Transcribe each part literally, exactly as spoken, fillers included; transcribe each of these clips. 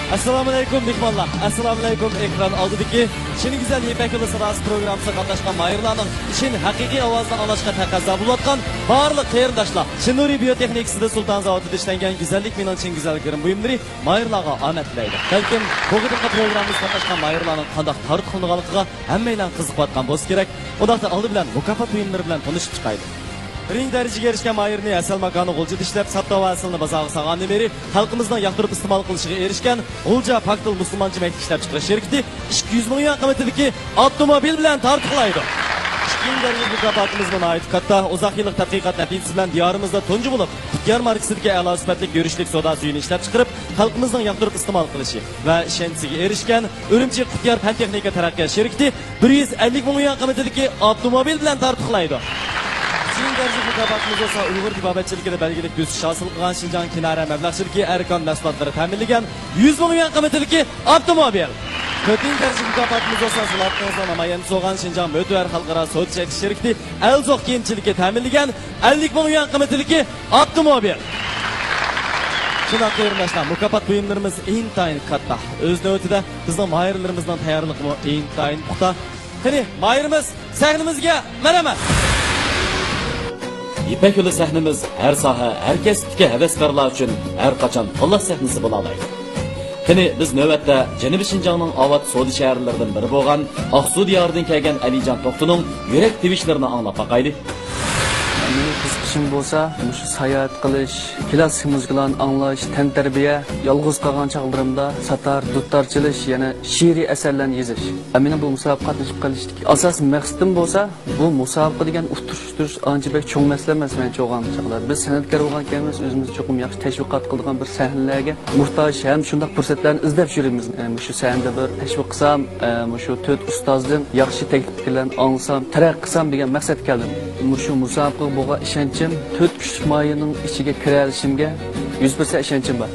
ئەسسالامۇئەلەيكۇم، مېھمانلار! ئەسسالامۇئەلەيكۇم، ئېكران ئالدىدىكى شېنى گۈزەل يىپەك يولى ساداسى پروگراممىسىغا قاتناشقان ماھىرلارنىڭ شېن ھەقىقىي ئاۋازىنى ئاڭلاشقا تەقەززا بولۇۋاتقان بارلىق قېرىنداشلار! شىنۇرى بىيو تېخنىكىسىدا سۇلتان زاۋۇتىدا ئىشلەنگەن گۈزەللىك مېنىڭ چىن گۈزەل گىرىم بۇيۇملىرى ماھىرلارغا ئامەت تىلەيدۇ. بەلكىم بۇ قېتىمقى پروگراممىمىزغا قاتناشقان ماھىرلارنىڭ قانداق تارتۇق قىلىنغانلىقىغا ھەممەيلەن قىزىقىۋاتقان بولسا كېرەك. ئۇنداقتا ئالدى بىلەن مۇكاپات بۇيۇملىرى بىلەن تونۇشۇپ چىقايلى. بىرىنچى دەرىجىگە ئېرىشكەن ماھىرنى ھەسەل ماكانى غۇلجىدا ئىشلەپ، ساپتا ۋە ھەسىلنى بازارغا سالغاندىن بېرى خەلقىمىزنىڭ ياقتۇرۇپ ئىستېمال قىلىشىغا ئېرىشكەن غۇلجا پاكتىل مۇسۇلمانچە مەيدە ئىشلەپچىقىرىش شىركىتى ئىككى يۈز مىڭ يۈەن قىممىتىدىكى ئاپتوموبىل بىلەن تارتۇقلايدۇ. ئىككىنچى دەرىجىلىك مۇكاپاتىمىزمۇ ناھايىتى كاتتا. ئۇزاق يىللىق تەتقىقات نەتىجىسى بىلەن دىيارىمىزدا تۇنجى بولۇپ قۇتيار ماركىسىدىكى ئەلا سۈپەتلىك يۈرۈشلۈك سودا سۈيىنى ئىشلەپچىقىرىپ، خەلقىمىزنىڭ ياقتۇرۇپ ئىستېمال قىلىشى ۋە ئىشەنچىسىگە ئېرىشكەن ئۈرۈمچى قۇتيار پەن تېخنىكا تەرەققىيات شىركىتى بىر يۈز ئەللىك مىڭ يۈەن قىممىتىدىكى ئاپتوموبىل بىلەن تارتۇقلايدۇ. ئۈچىنچى دەرىجىلىك مۇكاپاتىمىز بولسا ئۇيغۇر تېبابەتچىلىكىدە بەلگىلىك بۆسۈش ھاسىل قىلغان شىنجاڭ كىنارە مەبلەغچىلىكى ئەركان مەھسۇلاتلىرى تەمىنلىگەن يۈز مىڭ يۈەن قىممىتىدىكى ئاپتوموبىل. تۆتىنچى دەرىجىلىك مۇكاپاتىمىز بولسا زىلاتىڭىزنىڭ نامايەندىسى بولغان شىنجاڭ مۆتىۋەر خەلقئارا سودا چەكلىك شىركىتى ئەلزوق كىيىمچىلىكى تەمىنلىگەن ئەللىك مىڭ يۈەن قىممىتىدىكى ئاپتوموبىل. شۇنداق قېرىنداشلار، مۇكاپات بۇيۇملىرىمىز ئىنتايىن كاتتا. ئۆز نۆۋىتىدە بىزنىڭ ماھىرلىرىمىزنىڭ تەييارلىقىمۇ ئىنتايىن پۇختا. قېنى، ماھىرىمىز سەھنىمىزگە مەرھەمەت! يىپەك يولى سەھنىمىز ھەر ساھە، ھەر كەسىپتىكى ھەۋەسكارلار ئۈچۈن ھەر قاچان تاللاش سەھنىسى بولالايدۇ. قېنى، بىز نۆۋەتتە جەنۇبىي شىنجاڭنىڭ ئاۋات سودا شەھەرلىرىدىن بىرى بولغان ئاقسۇ دىيارىدىن كەلگەن ئەلىجان توختىنىڭ يۈرەك تىۋىشلىرىنى ئاڭلاپ باقايلى. مېنىڭ قىزىقىشىم بولسا مۇشۇ ساياھەت قىلىش، كلاسسىك مۇزىكىلارنى ئاڭلاش، تەنتەربىيە، يالغۇز قالغان چاغلىرىمدا ساتار، دۇتار چېلىش، يەنە شېئىرىي ئەسەرلەرنى يېزىش. مېنىڭ بۇ مۇسابىقىگە قاتنىشىپ قېلىشتىكى ئاساسىي مەقسىتىم بولسا، بۇ مۇسابىقە دېگەن ئۇتتۇرۇش ئۇتتۇرۇش ئانچە بەك چوڭ مەسىلە ئەمەس مەنچە ئويغانغان چاغدا. بىز سەنئەتكار بولغان ئىكەنمىز، ئۆزىمىزنى چوقۇم ياخشى تەشۋىقات قىلىدىغان بىر سەھنىلەرگە موھتاج ھەم شۇنداق پۇرسەتلەرنى ئىزدەپ يۈرىمىز. ئە، مۇشۇ سەھنىدە بىر تەشۋىق قىلسام، ئە، مۇشۇ تۆت ئۇستازدىن ياخشى تەكلىپ پىكىرلەرنى ئاڭلىسام، تەرەققىي قىلسام دېگەن مەقسەتكە كەلدىم. مۇشۇ مۇسابىقىگە بولغان ئىشەنچىم تۆت كۈچلۈك ماھىرنىڭ ئىچىگە كىرەلىشىمگە يۈز پىرسەنت ئىشەنچىم بار.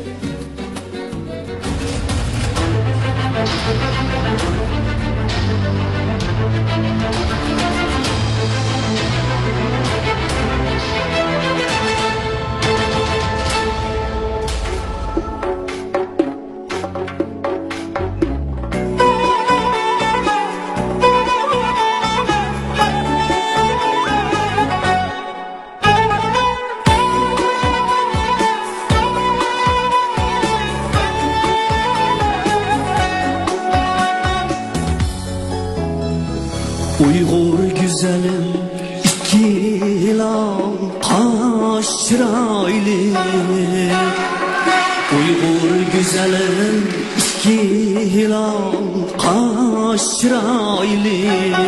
ئۇيغۇر گۈزەلىم، ئىككىلا قاش چىرايلىق. ئۇيغۇر گۈزەلىم، ئىككىلا قاش چىرايلىق.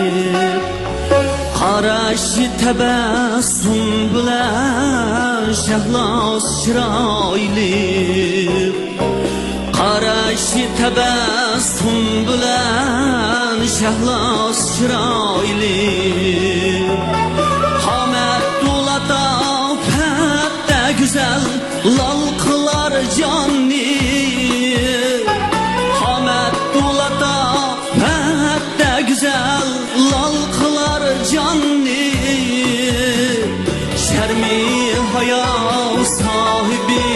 قاراشى تەبەسسۇم بىلەن شەھلاس چىرايلىق. قاراشى تەبەسسۇم بىلەن شەھلاس چىرايلىق. قامەت لاتاپەتتە گۈزەل لال قىلار جاننى. قامەت لاتاپەتتە گۈزەل لال قىلار جاننى. شەرمى ھايا ساھىبى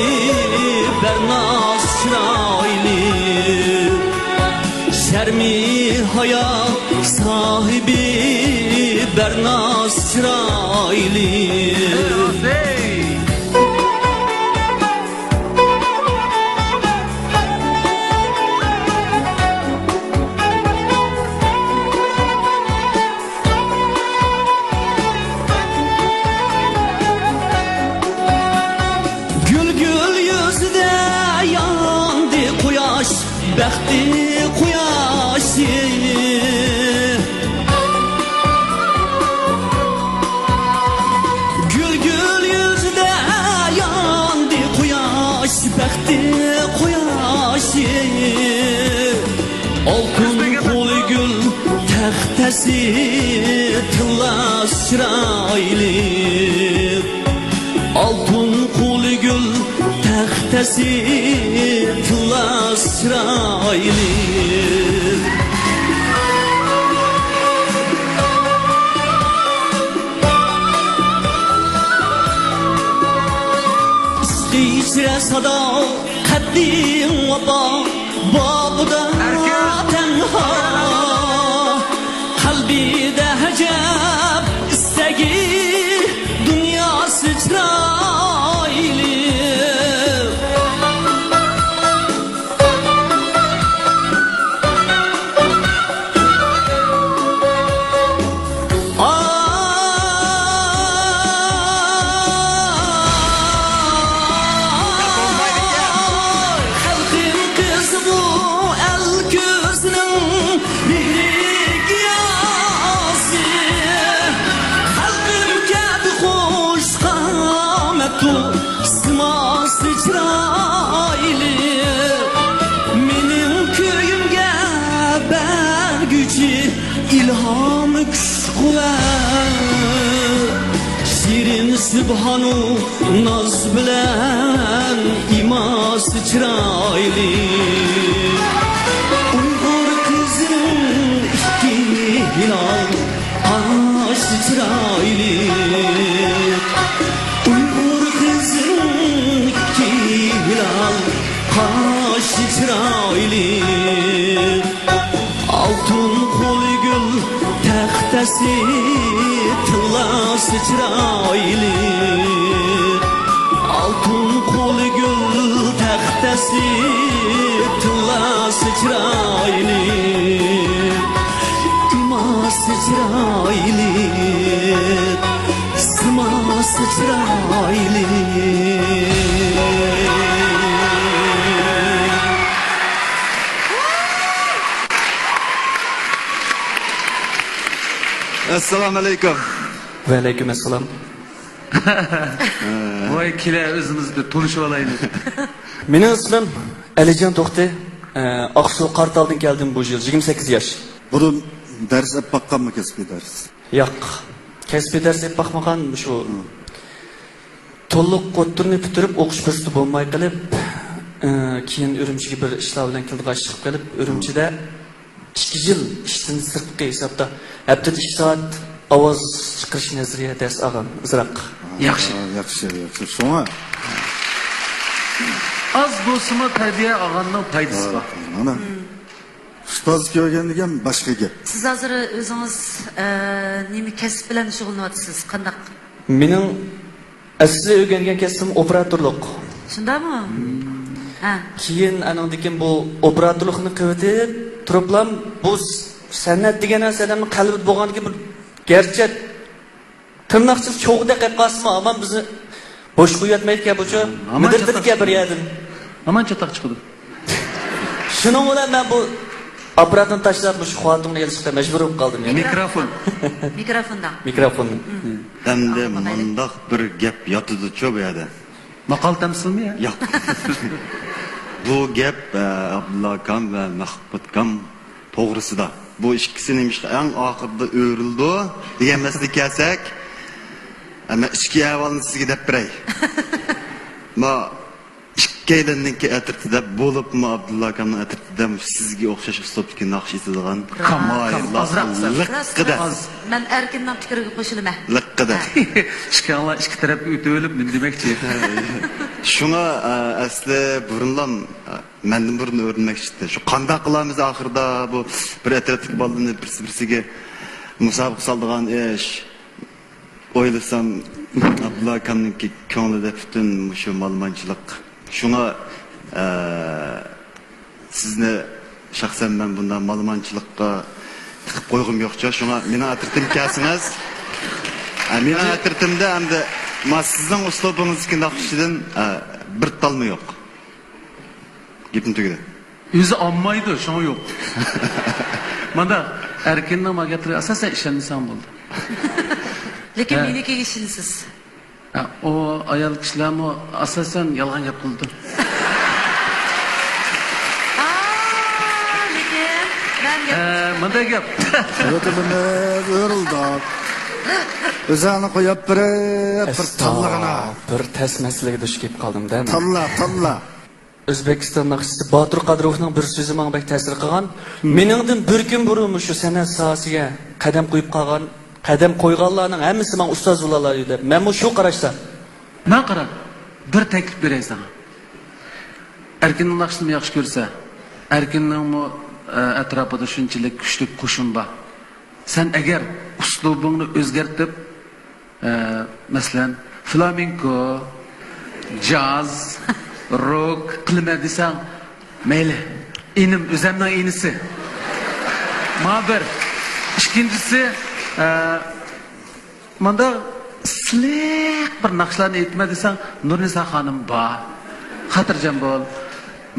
بەرناز چىرايلىق. شەرمى ھايا ساھىبى بەرناز چىرايلىق. گۈلگۈل يۈزىدە ياندى قۇياش، بەختى قۇياشى. گۈلگۈل يۈزىدە ياندى قۇياش، بەختى قۇياشى. ئالتۇن قۇلىگۈل تەختەسى تىللاس چىرايلىق. ئالتۇن قۇلىگۈل تەختەسى تىللاس چىرايلىق. ئىشقى ئىچرە سادا، قەتئىي ۋاپا، باغدا تەنھا، قەلبىدە ئەجەب ئىستەكى، دۇنياسى چىرايلىق. ئاي، خەلقىم قىزى بۇ ئەل كۆزىنىڭ مېھرى گىياسى. خەلقىم كەبى خۇش قامەتتۇ، سىماسى چىرايلىق. مېنىڭ كۆيۈمگە بەرگۈچى ئىلھام، كۈچ-قۇۋۋەت. شېرىن سۈبھانۇ ناز بىلەن ئىماسى چىرايلىق. ئۇيغۇر قىزىنىڭ ئىككى ھىلال قاشى چىرايلىق. ئۇيغۇر قىزىنىڭ ئىككى ھىلال قاشى چىرايلىق. ئالتۇن قولى گۈل تەختەسى، تىللاسى چىرايلىق. ئالتۇن قولى گۈل تەختەسى، تىللاسى چىرايلىق. ئىماسى چىرايلىق، سىماسى چىرايلىق. ئەسسالامۇ ئەلەيكۇم. ۋەئەلەيكۇم ئەسسالام. ۋاي، كېلە ئۆزىمىز بىر تونۇشۇۋالايلى. مېنىڭ ئىسمىم ئەلىجان توختى. ئاقسۇ قارتالدىن كەلدىم، بۇ يىل يىگىرمە سەككىز ياش. بۇرۇن دەرس ئېلىپ باققانمۇ، كەسپىي دەرس؟ ياق. كەسپىي دەرس ئېلىپ باقمىغان، شۇ تولۇق ئوتتۇرىنى پۈتتۈرۈپ ئوقۇش پۇرسىتى بولماي قېلىپ، ئى، كېيىن ئۈرۈمچىگە بىر ئىشلار بىلەن كېلىدىغان ئىش چىقىپ قېلىپ، ئۈرۈمچىدە ئىككى يىل ئىشتىن سىرتقى ھېسابتا ھەپتىدە ئىككى سائەت ئاۋاز چىقىرىش نەزەرىيە دەرس ئالغان ئازراق. ياخشى. ھا، ياخشى، ياخشى. شۇڭا ئاز بولسىمۇ تەربىيە ئالغاننىڭ پايدىسى بار. مانا. ئۇستاز كۆرگەن دېگەن باشقا گەپ. سىز ھازىر ئۆزىڭىز، ئە، نېمە كەسىپ بىلەن شۇغۇللىنىۋاتىسىز؟ قانداق؟ مېنىڭ ئەسلى ئۆگەنگەن كەسپىم ئوپېراتورلۇق. شۇنداقمۇ؟ ھە. كېيىن ئانىڭدىن كېيىن بۇ ئوپېراتورلۇقنى قىلىۋېتىپ تۇرۇپلا، بۇ سەنئەت دېگەن نەرسە ئادەمنىڭ قەلبىدە بولغاندىكىن، بىر گەرچە تىرناقچە چوغدەك قىلىپ قالسىمۇ، ھامان بىزنى بوش قويۇۋەتمەيدىكەن بۇچۇ. ھامان مىدىرلىتىدىكەن بىر يەردىن. ھامان چاتاق چىقىدۇ. شۇنىڭ بىلەن مەن بۇ ئاپپاراتنى تاشلاپ، مۇشۇ خوتۇننى ئېلىشقا مەجبۇر بولۇپ قالدىم يەنە. مىكروفون. مىكروفوندا. مىكروفون. ئەمدى مۇنداق بىر گەپ ياتىدۇچۇ بۇ يەردە. ماقال تەمسىلمۇ يا؟ ياق. بۇ گەپ، ئە، ئابدۇللا ئاكام ۋە مەخمۇت ئاكام توغرىسىدا. بۇ ئىككىسى نېمىشقا ئەڭ ئاخىرىدا ئۆرۈلىدۇ دېگەن مەسىلىگە كەلسەك، ئە، مەن ئىچكى ئەھۋالنى سىزگە دەپ بېرەي. ما ئىككىيلەننىڭكى ئەترىتىدە، بولۇپمۇ ئابدۇللا ئاكامنىڭ ئەترىتىدە مۇشۇ سىزگە ئوخشاش ئۇسلۇبتىكى ناخشا ئېيتىدىغان كام، كام، ئازراق، ئازراق. لىققىدە. راست، راست. مەن ئەركىننىڭ پىكرىگە قوشۇلىمەن. لىققىدە. ھە. ئىككىڭلار ئىككى تەرەپكە ئۆتۈۋېلىپ نېمە دېمەكچى؟ شۇڭا، ئە، ئەسلى بۇرۇنلام، ئە، مەندىن بۇرۇن ئۆرۈنمەكچى ئىدى. شۇ قانداق قىلارمىز ئاخىرىدا، بۇ بىر ئەترەتتىكى بالىلارنى بىرسى بىرسىگە مۇسابىقە سالىدىغان ئىش. ئويلىسام، ئابدۇللا ئاكامنىڭكى كۆڭلىدە پۈتۈن مۇشۇ مالىمانچىلىق. شۇڭا، ئە، سىزنى شەخسەن مەن بۇنداق مالىمانچىلىققا تىقىپ قويغۇم يوقچۇ. شۇڭا مېنىڭ ئەترىتىمگە كەلسىڭىز، ئە، مېنىڭ ئەترىتىمدە ئەمدى ما سىزنىڭ ئۇسلۇبىڭىزدىكى ناخشىدىن، ئە، بىر تالمۇ يوق. گېپىم تۈگىدى. ئۆزى ئالمايدۇ، شۇڭا يوق. مانا ئەركىننىڭ ماڭا گەپلىرىگە ئاساسەن ئىشەنمىسەڭ بولدى. لېكىن ھە. مېنىڭكىگە ئىشىنىسىز. ھە، ئۇ ئايال كىشىلەرمۇ ئاساسەن يالغان گەپ قىلىدۇ. ئا، لېكىن مەن گەپ ھە، مۇنداق گەپ. ۋەتىنىمىز ئۆرۈلدى. ئۆزەڭنى قويۇپ بېرىپ بىر ئەستا، تاللىغىنا. بىر تەس مەسىلىگە دۇچ كېلىپ قالدىم دە مەن. تاللا، تاللا. ئۆزبېكىستان ناخشىچىسى باتۇر قادىروفنىڭ بىر سۆزى ماڭا بەك تەسىر قىلغان. مم. مېنىڭدىن بىر كۈن بۇرۇن مۇشۇ سەنئەت ساھەسىگە قەدەم قويۇپ قالغان، قەدەم قويغانلارنىڭ ھەممىسى ماڭا ئۇستاز بولالايدۇ دەپ. مەنمۇ شۇ قاراشتا. ماڭا قارا، بىر تەكلىپ بېرەي ساڭا. ئەركىننىڭ ناخشىسىنى ياخشى كۆرسە، ئەركىننىڭمۇ، ئە، ئەتراپىدا شۇنچىلىك كۈچلۈك قوشۇن بار. سەن ئەگەر ئۇسلۇبۇڭنى ئۆزگەرتىپ، ئە، مەسىلەن، فلامېنكو، جاز، روك قىلىمەن دېسەڭ، مەيلى. ئىنىم، ئۆزەمنىڭ ئىنىسى. ماڭا بىر. ئىككىنچىسى، ئە، مۇنداق سىلىق بىر ناخشىلارنى ئېيتىمەن دېسەڭ، نۇرنىسا خانىم بار. خاتىرجەم بول.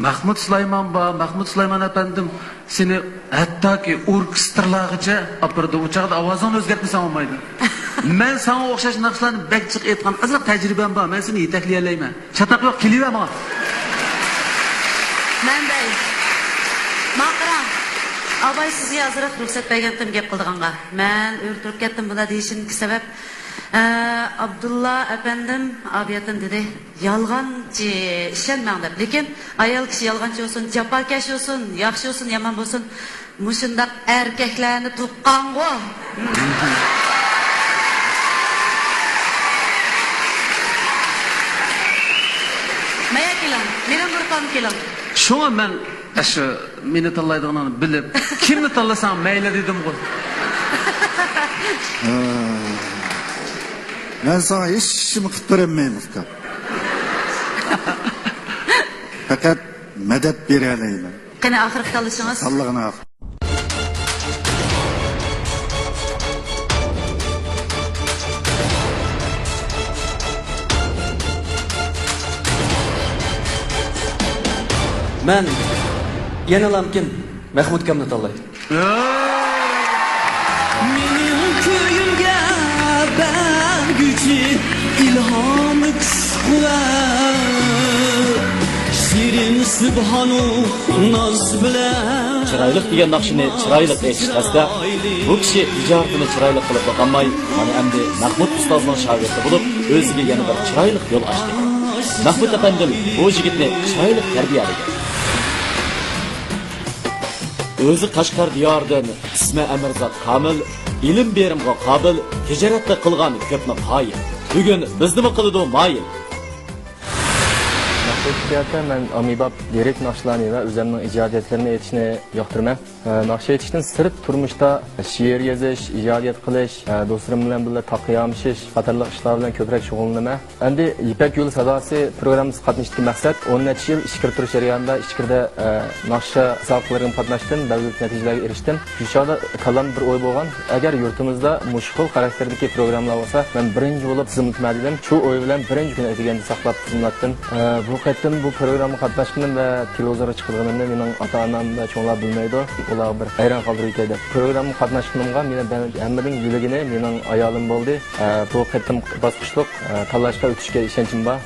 مەخمۇت سۇلايمان بار. مەخمۇت سۇلايمان ئەپەندىم سېنى ھەتتاكى ئوركېستىرلارغىچە ئاپىرىدۇ. ئۇ چاغدا ئاۋازىڭنى ئۆزگەرتمىسەڭ بولمايدۇ. مەن ساڭا ئوخشاش ناخشىلارنى بەك جىق ئېيتقان، ئازراق تەجرىبەم بار. مەن سېنى يېتەكلىيەلەيمەن. چاتاق يوق، كېلىۋەر ماڭا. مەنبەي. ماڭا قارا. ئاباي سىزگە ئازراق رۇخسەت بەرگەنتىم گەپ قىلىدىغانغا. مەن ئۆرە تۇرۇپ كەتتىم بۇلار دېيىشىمدىكى سەۋەب. ئە، ئابدۇللا ئەپەندىم ئابىيەتتىن دېدى، «يالغانچى، ئىشەنمەڭ» دەپ. لېكىن ئايال كىشى يالغانچى بولسۇن، جاپاكەش بولسۇن، ياخشى بولسۇن، يامان بولسۇن، مۇشۇنداق ئەركەكلەرنى تۇغقانغۇ. مايا كېلىڭ، مېنىڭ گۇرۇپپامغا كېلىڭ. شۇڭا مەن ئاشۇ مېنى تاللايدىغىنىڭنى بىلىپ، كىمنى تاللىساڭ مەيلى دېدىمغۇ. ھە. مەن ساڭا ھېچنېمە قىلىپ بېرەلمەيمەن، ئۇكام. پەقەت مەدەت بېرەلەيمەن. قېنى، ئاخىرقى تاللىشىڭىز؟ تاللىغىنى ئاخىر. مەن يەنىلا مەمكىن مەخمۇت ئاكامنى تاللاي. مېنىڭ كۆيۈمگە بەرگۈچى ئىلھامى كۈچ-قۇۋۋەت، شېرىن سۈبھانۇ ناز بىلەن. چىرايلىق دېگەن ناخشىنى چىرايلىق ئېيتىش تەستە. بۇ كىشى ئىجادىيىتىنى چىرايلىق قىلىپلا قالماي، مانا ئەمدى مەخمۇت ئۇستازنىڭ شاگىرتى بولۇپ، ئۆزىگە يەنە بىر چىرايلىق يول ئاچتى. مەخمۇت ئەپەندىم بۇ يىگىتنى چىرايلىق تەربىيەلىگەن. ئۆزى قەشقەر دىيارىدىن، ئىسمى ئەمىرزات كامىل، ئىلىم بېرىمغا قابىل، تىجارەتتە قىلغان كۆپنى قايىل. بۈگۈن بىزنىمۇ قىلىدۇ مايىل. ناخشا ئېيتىش جەھەتتە مەن ئاممىباب لىرىك ناخشىلارنى ۋە ئۆزۈمنىڭ ئىجادىيەتلىرىنى ئېيتىشنى ياقتۇرىمەن. ئە، ناخشا ئېيتىشتىن سىرت تۇرمۇشتا شېئىر يېزىش، ئىجادىيەت قىلىش، ئە، دوستلىرىم بىلەن بىللە تاقىيا يامىشىش قاتارلىق ئىشلار بىلەن كۆپرەك شۇغۇللىنىمەن. ئەمدى يىپەك يولى ساداسى پروگراممىسىغا قاتنىشىشتىكى مەقسەت، ئون نەچچە يىل ئىچكىرى تۇرۇش جەريانىدا ئىچكىرىدە، ئە، ناخشا ساقلىرىغا قاتناشتىم، بەلگىلىك نەتىجىلەرگە ئېرىشتىم. شۇ چاغدا كاللامدا بىر ئوي بولغان، ئەگەر يۇرتىمىزدا مۇشۇ خىل خاراكتېردىكى پروگراممىلار بولسا، مەن بىرىنچى بولۇپ تىزىملىتىمەن دېدىم. شۇ ئوي بىلەن بىرىنچى كۈنى ئەتىگەندە ساقلاپ تىزىملاتتىم. ئە، بۇ قېتىم بۇ پروگراممىغا قاتناشقىنىم ۋە تېلېۋىزورغا چىقىدىغىنىمنى مېنىڭ ئاتا-ئانام ۋە چوڭلار بىلمەيدۇ. ئۇلارغا بىر ھەيران قالدۇرۇۋېتەي دەپ. پروگراممىغا قاتناشقىنىمغا مېنى بە-، ھەممىدىن يۆلىگىنى مېنىڭ ئايالىم بولدى. ئە، بۇ قېتىمقى باسقۇچلۇق، ئە، تاللاشقا ئۆتۈشكە ئىشەنچىم بار.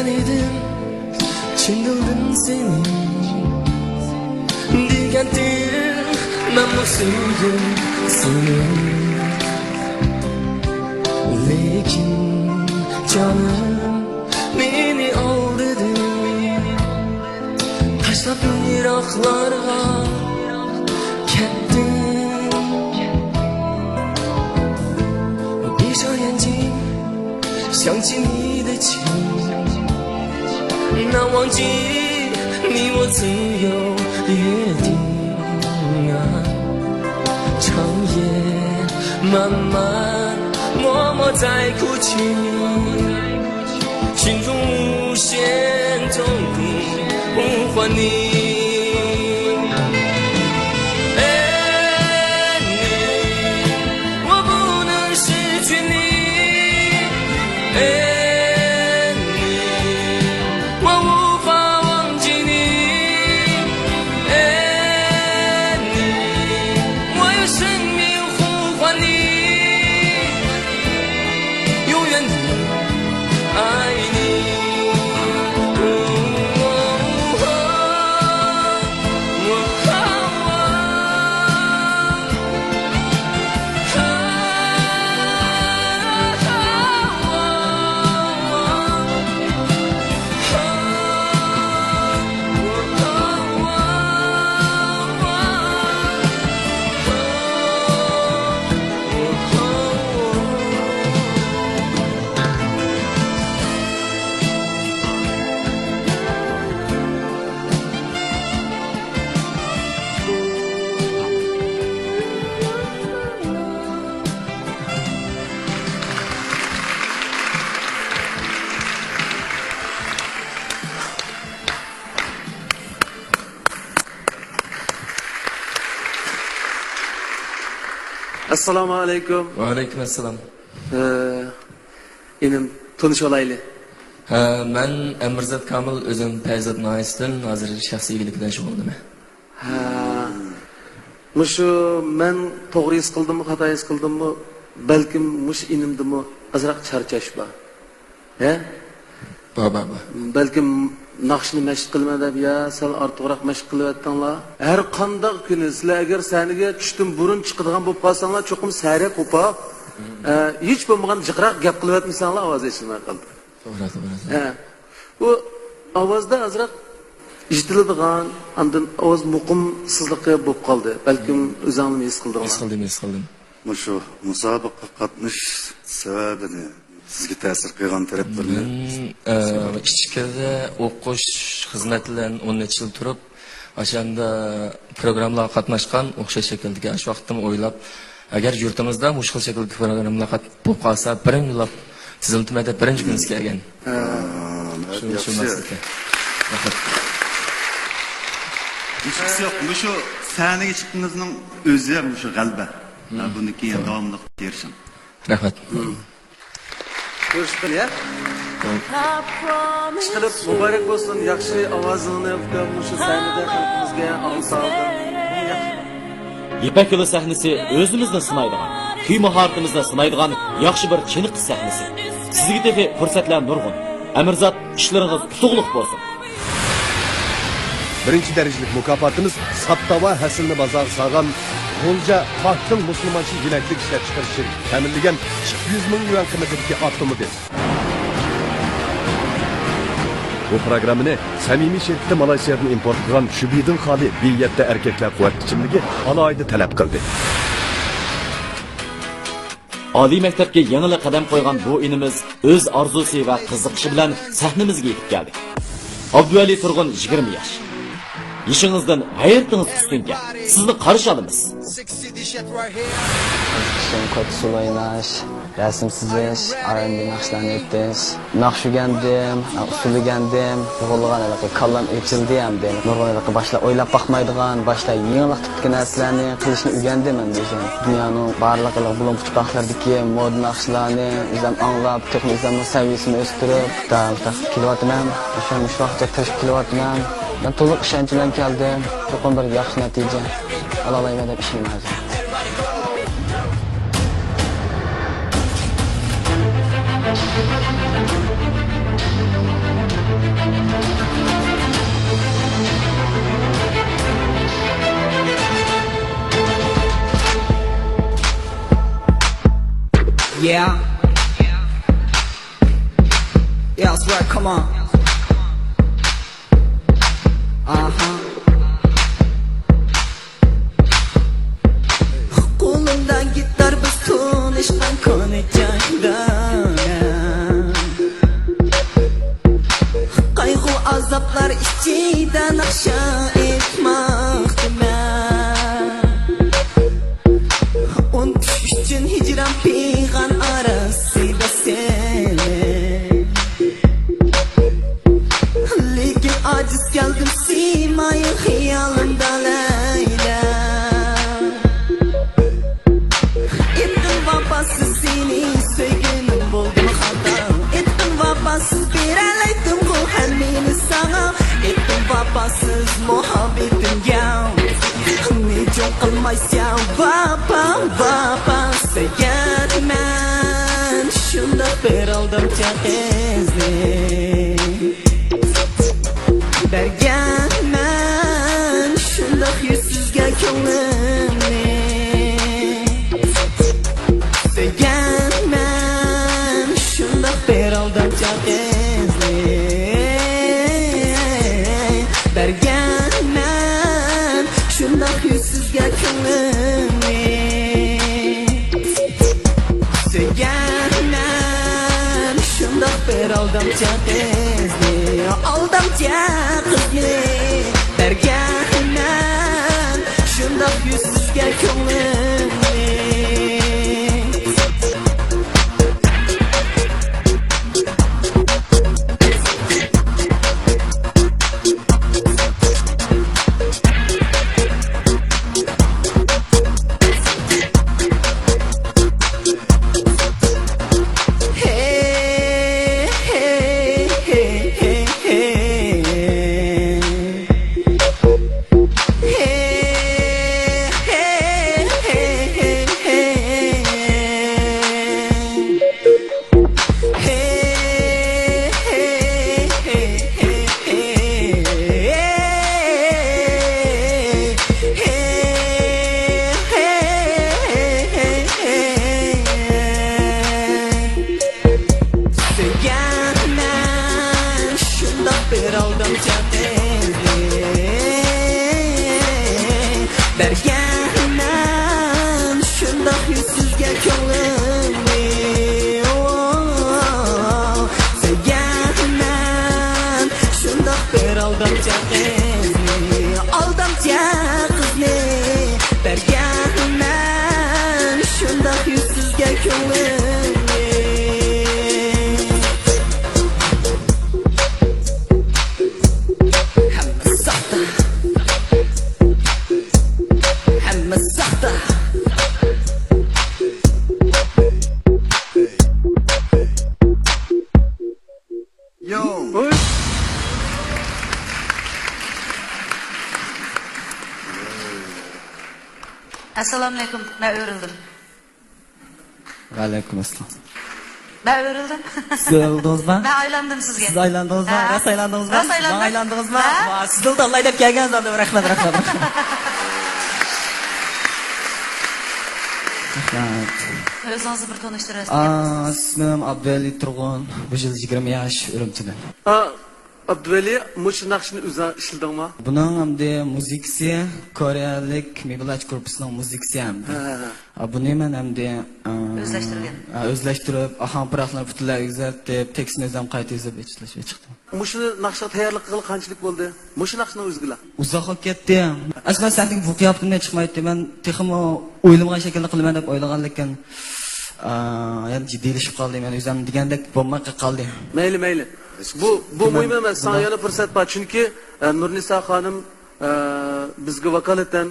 ئىدىم چىن دىلدىن سېنى دېگەنتىم، مەنمۇ سۆيدۈم سېنى. لېكىن جانىم، مېنى ئالدىدىڭ، تاشلاپ يىراقلارغا كەتتىڭ. 闭上眼睛， 想起你的情，难忘记你我曾有约定啊。长夜漫漫，默默在哭泣，心中无限痛苦呼唤你。哎，你，我不能失去你。 哎，你，我无法忘记你。哎，你，我用生命呼唤你，永远的爱你。ئەسسالامۇ ئەلەيكۇم. ۋەئەلەيكۇم ئەسسالام. ئە، ئىنىم، تونۇشۇۋالايلى. ھە، مەن ئەمىرزات كامىل، ئۆزۈم پەرىزات ناھىيەسىدىن، ھازىر شەخسىي ئىگىلىك بىلەن شۇغۇللىنىمەن. ھە. مۇشۇ مەن توغرا ھېس قىلدىممۇ، خاتا ھېس قىلدىممۇ، بەلكىم مۇشۇ ئىنىمدىمۇ ئازراق چارچاش بار. ھە؟ بار، بار، بار. بەلكىم ناخشىنى مەشىق قىلىمەن دەپ يا سەل ئارتۇقراق مەشىق قىلىۋەتتىڭلار. ھەر قانداق كۈنى سىلەر ئەگەر سەھنىگە چۈشتىن بۇرۇن چىقىدىغان بولۇپ قالساڭلار، چوقۇم سەھەر قوپاپ، ئە، ھېچ بولمىغاندا جىقراق گەپ قىلىۋەتمىسەڭلار، ئاۋاز ئېچىلماي قالدى. توغرا، توغرا. ھە. بۇ ئاۋازدا ئازراق ئېچىلىدىغان، ئاندىن ئاۋاز مۇقىمسىزلىقى بولۇپ قالدى. بەلكىم ئۆزۈڭلارمۇ ھېس قىلدىڭلار. ھېس قىلدىم، ھېس قىلدىم. مۇشۇ مۇسابىقىگە قاتنىشىش سەۋەبىنى، سىزگە تەسىر قىلغان تەرەپلىرىنى مەن، ئە، ئىچكىرىدە ئوقۇش، خىزمەت بىلەن ئون نەچچە يىل تۇرۇپ، ئاشاندا پروگراممىلارغا قاتناشقان ئوخشاش شەكىلدىكى، ئاشۇ ۋاقىتتىمۇ ئويلاپ، ئەگەر يۇرتىمىزدا مۇشۇ خىل شەكىلدىكى پروگراممىلار قات-، بولۇپ قالسا، بىرىنچى بولۇپ تىزىلتىمەن دەپ بىرىنچى كۈنىسى كەلگەن. ھە، شۇ، شۇ ياخشى. مەقسەتكە. رەھمەت. ھېچقىسى يوق. مۇشۇ سەھنىگە چىققىنىڭىزنىڭ ئۆزى مۇشۇ غەلىبە. ھە، بۇنىڭ كېيىن داۋاملىق تىرىشىڭ. رەھمەت. كۆرۈشكەن يا. ئىشقىلىپ مۇبارەك بولسۇن، ياخشى ئاۋازىڭنى ئۇكام مۇشۇ سەھنىدە خەلقىمىزگە ئاڭلىتالدىڭ. يىپەك يولى سەھنىسى ئۆزىمىزنى سىنايدىغان، كۈي ماھارىتىمىزنى سىنايدىغان ياخشى بىر چېنىقىش سەھنىسى. سىزگە تېخى پۇرسەتلەر نۇرغۇن. ئەمىرزات، ئىشلىرىڭىز ئۇتۇقلۇق بولسۇن! بىرىنچى دەرىجىلىك مۇكاپاتىمىز ساپتاۋا ھەسىلىنى بازارغا سالغان غۇلجا پاكتىڭ مۇسۇلمانچە يېمەكلىك ئىشلەپچىقىرىش شىركىتى تەمىنلىگەن ئىككى يۈز مىڭ يۈەن قىممىتىدىكى ئاپتوموبىل. بۇ پروگراممىنى سەمىمىي شىركىتى مالايسىيادىن ئىمپورت قىلغان شۈبھىدىن خالىي بى يەتتە ئەركەكلەر قۇۋۋەت ئىچىملىكى ئالاھىدە تەلەپ قىلدى. ئالىي مەكتەپكە يېڭىلا قەدەم قويغان بۇ ئىنىمىز ئۆز ئارزۇسى ۋە قىزىقىشى بىلەن سەھنىمىزگە يېتىپ كەلدى. ئابدۇۋەلى تۇرغۇن، يىگىرمە ياش. يېشىڭىزدىن غەيرىتىڭىز ئۈستۈنكەن. سىزنى قارشى ئالىمىز. قىزىقىشىم كوچا ئۇسسۇل ئويناش، رەسىم سىزىش، ئار ئېن بى ناخشىلارنى ئېيتىش. ناخشا ئۆگەندىم، ئۇسسۇل ئۆگەندىم. نۇرغۇنلىغان ھېلىقى كاللام ئېچىلدى ئەمدى. نۇرغۇن ھېلىقى باشتا ئويلاپ باقمايدىغان، باشتا يېڭىلىق تىپتىكى نەرسىلەرنى قىلىشنى ئۆگەندىم ئەمدى ئۆزۈم. دۇنيانىڭ بارلىق ھېلىقى بۇلۇڭ پۇچپاقلىرىدىكى مودا ناخشىلارنى ئۆزۈم ئاڭلاپ، تېخىمۇ ئۆزۈمنىڭ سەۋىيەسىنى ئۆستۈرۈپ، داۋاملىق كېلىۋاتىمەن. مۇشۇ، مۇشۇ ۋاقىتقىچە تىرىشىپ كېلىۋاتىمەن. مەن تولۇق ئىشەنچ بىلەن كەلدىم. چوقۇم بىر ياخشى نەتىجە ئالالايمەن دەپ ئىشىنىمەن ھازىر. Yeah. Yeah, that's right, come on. Uh-huh. قولۇمدا گىتار، بىز تونۇشقان كونا جايدا. قايغۇ-ئازابلار ئىچىدە ناخشا ئېيتماقتىمەن. ئۇنتۇش ئۈچۈن ھىجران پىغان ئاراسىدا سېنى. لېكىن ئاجىز كەلدىم سىيمايىڭ خىيالىمدا لەيلى. ئېيتقىن ۋاپاسىز سېنى سۆيگىنىم بولدىمۇ خاتا؟ ئېيتقىن ۋاپاسىز بېرەلەيتتىمغۇ ھەممىنى ساڭا؟ ئېيتقىن ۋاپاسىز مۇھەببىتىمگە نېچۈن قىلمايسەن ۋاپا، ۋاپا؟ سۆيگەنمەن شۇنداق بىر ئالدامچى قىزنى. بەرگەنمەن شۇنداق يۈزسىزگە كۆڭلۈمنى. سۆيگەنمەن شۇنداق بىر ئالدامچى قىزنى. بەرگەنمەن شۇنداق يۈزسىزگە كۆڭلۈمنى. سۆيگەنمەن شۇنداق بىر ئالدامچى قىزنى، ئالدامچى قىزنى. بەرگەنمەن شۇنداق يۈزسىزگە كۆڭلۈمنى. سۆيگەنمەن شۇنداق بىر ئالدامچى قىزنى. بەرگەنمەن شۇنداق يۈزسىزگە كۆڭلۈمنى. ئو، سۆيگەنمەن شۇنداق بىر ئالدامچى قىزنى، ئالدامچى قىزنى. بەرگەنمەن شۇنداق يۈزسىزگە كۆڭلۈمنى. ھەممە ساختا. ھەممە ساختا. يو. ئەسسالامۇئەلەيكۇم، مەن ئۆرۈلدۈم. ۋەئەلەيكۇم ئەسسالام. مەن ئۆرۈلدۈم. سىز ئۆرۈلدىڭىزمۇ؟ مەن ئايلاندىم سىزگە. سىز ئايلاندىڭىزمۇ؟ ھە؟ راست ئايلاندىڭىزمۇ؟ راست ئايلاندىم. ماڭا ئايلاندىڭىزمۇ؟ ھە؟ ۋا، سىزنى تاللاي دەپ كەلگەن زادى. رەھمەت، رەھمەت، رەھمەت. رەھمەت. ئۆزىڭىزنى بىر تونۇشتۇرۇۋەتسىڭىز. ئا، ئىسمىم ئابدۇۋەلى تۇرغۇن. بۇ يىل يىگىرمە ياش، ئۈرۈمچىدىن. ئا، ئابدۇۋەلى، مۇشۇ ناخشىنى ئۆزۈڭ ئىشلىدىڭمۇ؟ بۇنىڭ ئەمدى مۇزىكىسى كورېيەلىك مېبلاچ گۇرۇپپىسىنىڭ مۇزىكىسى ئەمدى. ھە، ھە، ھە. ئا، بۇنى مەن ئەمدى، ئا، ئۆزلەشتۈرگەن. ئا، ئۆزلەشتۈرۈپ، ئاھاڭ پاراقلىرىنى پۈتۈنلەي ئۆزگەرتىپ، تېكىستنى ئۆزۈم قايتا يېزىپ ئىشلەشكە چىقتىم. مۇشۇ ناخشىغا تەييارلىق قىلغىلى قانچىلىك بولدى؟ مۇشۇ ناخشىنىڭ ئۆزىگىلا. ئۇزاق بولۇپ كەتتى. ئەسلى مەن سەھنىگە بۇ قىياپىتىمدە چىقمايتتىم. مەن تېخىمۇ ئويلىمىغان شەكىلدە قىلىمەن دەپ ئويلىغان، لېكىن، ئا، يەنە جىددىيلىشىپ قالدى. مەن ئۆزۈم دېگەندەك بولماي قالدى. مەيلى، مەيلى. بۇ، بۇ مۇھىم ئەمەس. ساڭا يەنە پۇرسەت بار. چۈنكى، ئە، نۇرنىسا خانىم، ئە، بىزگە ۋاكالىتەن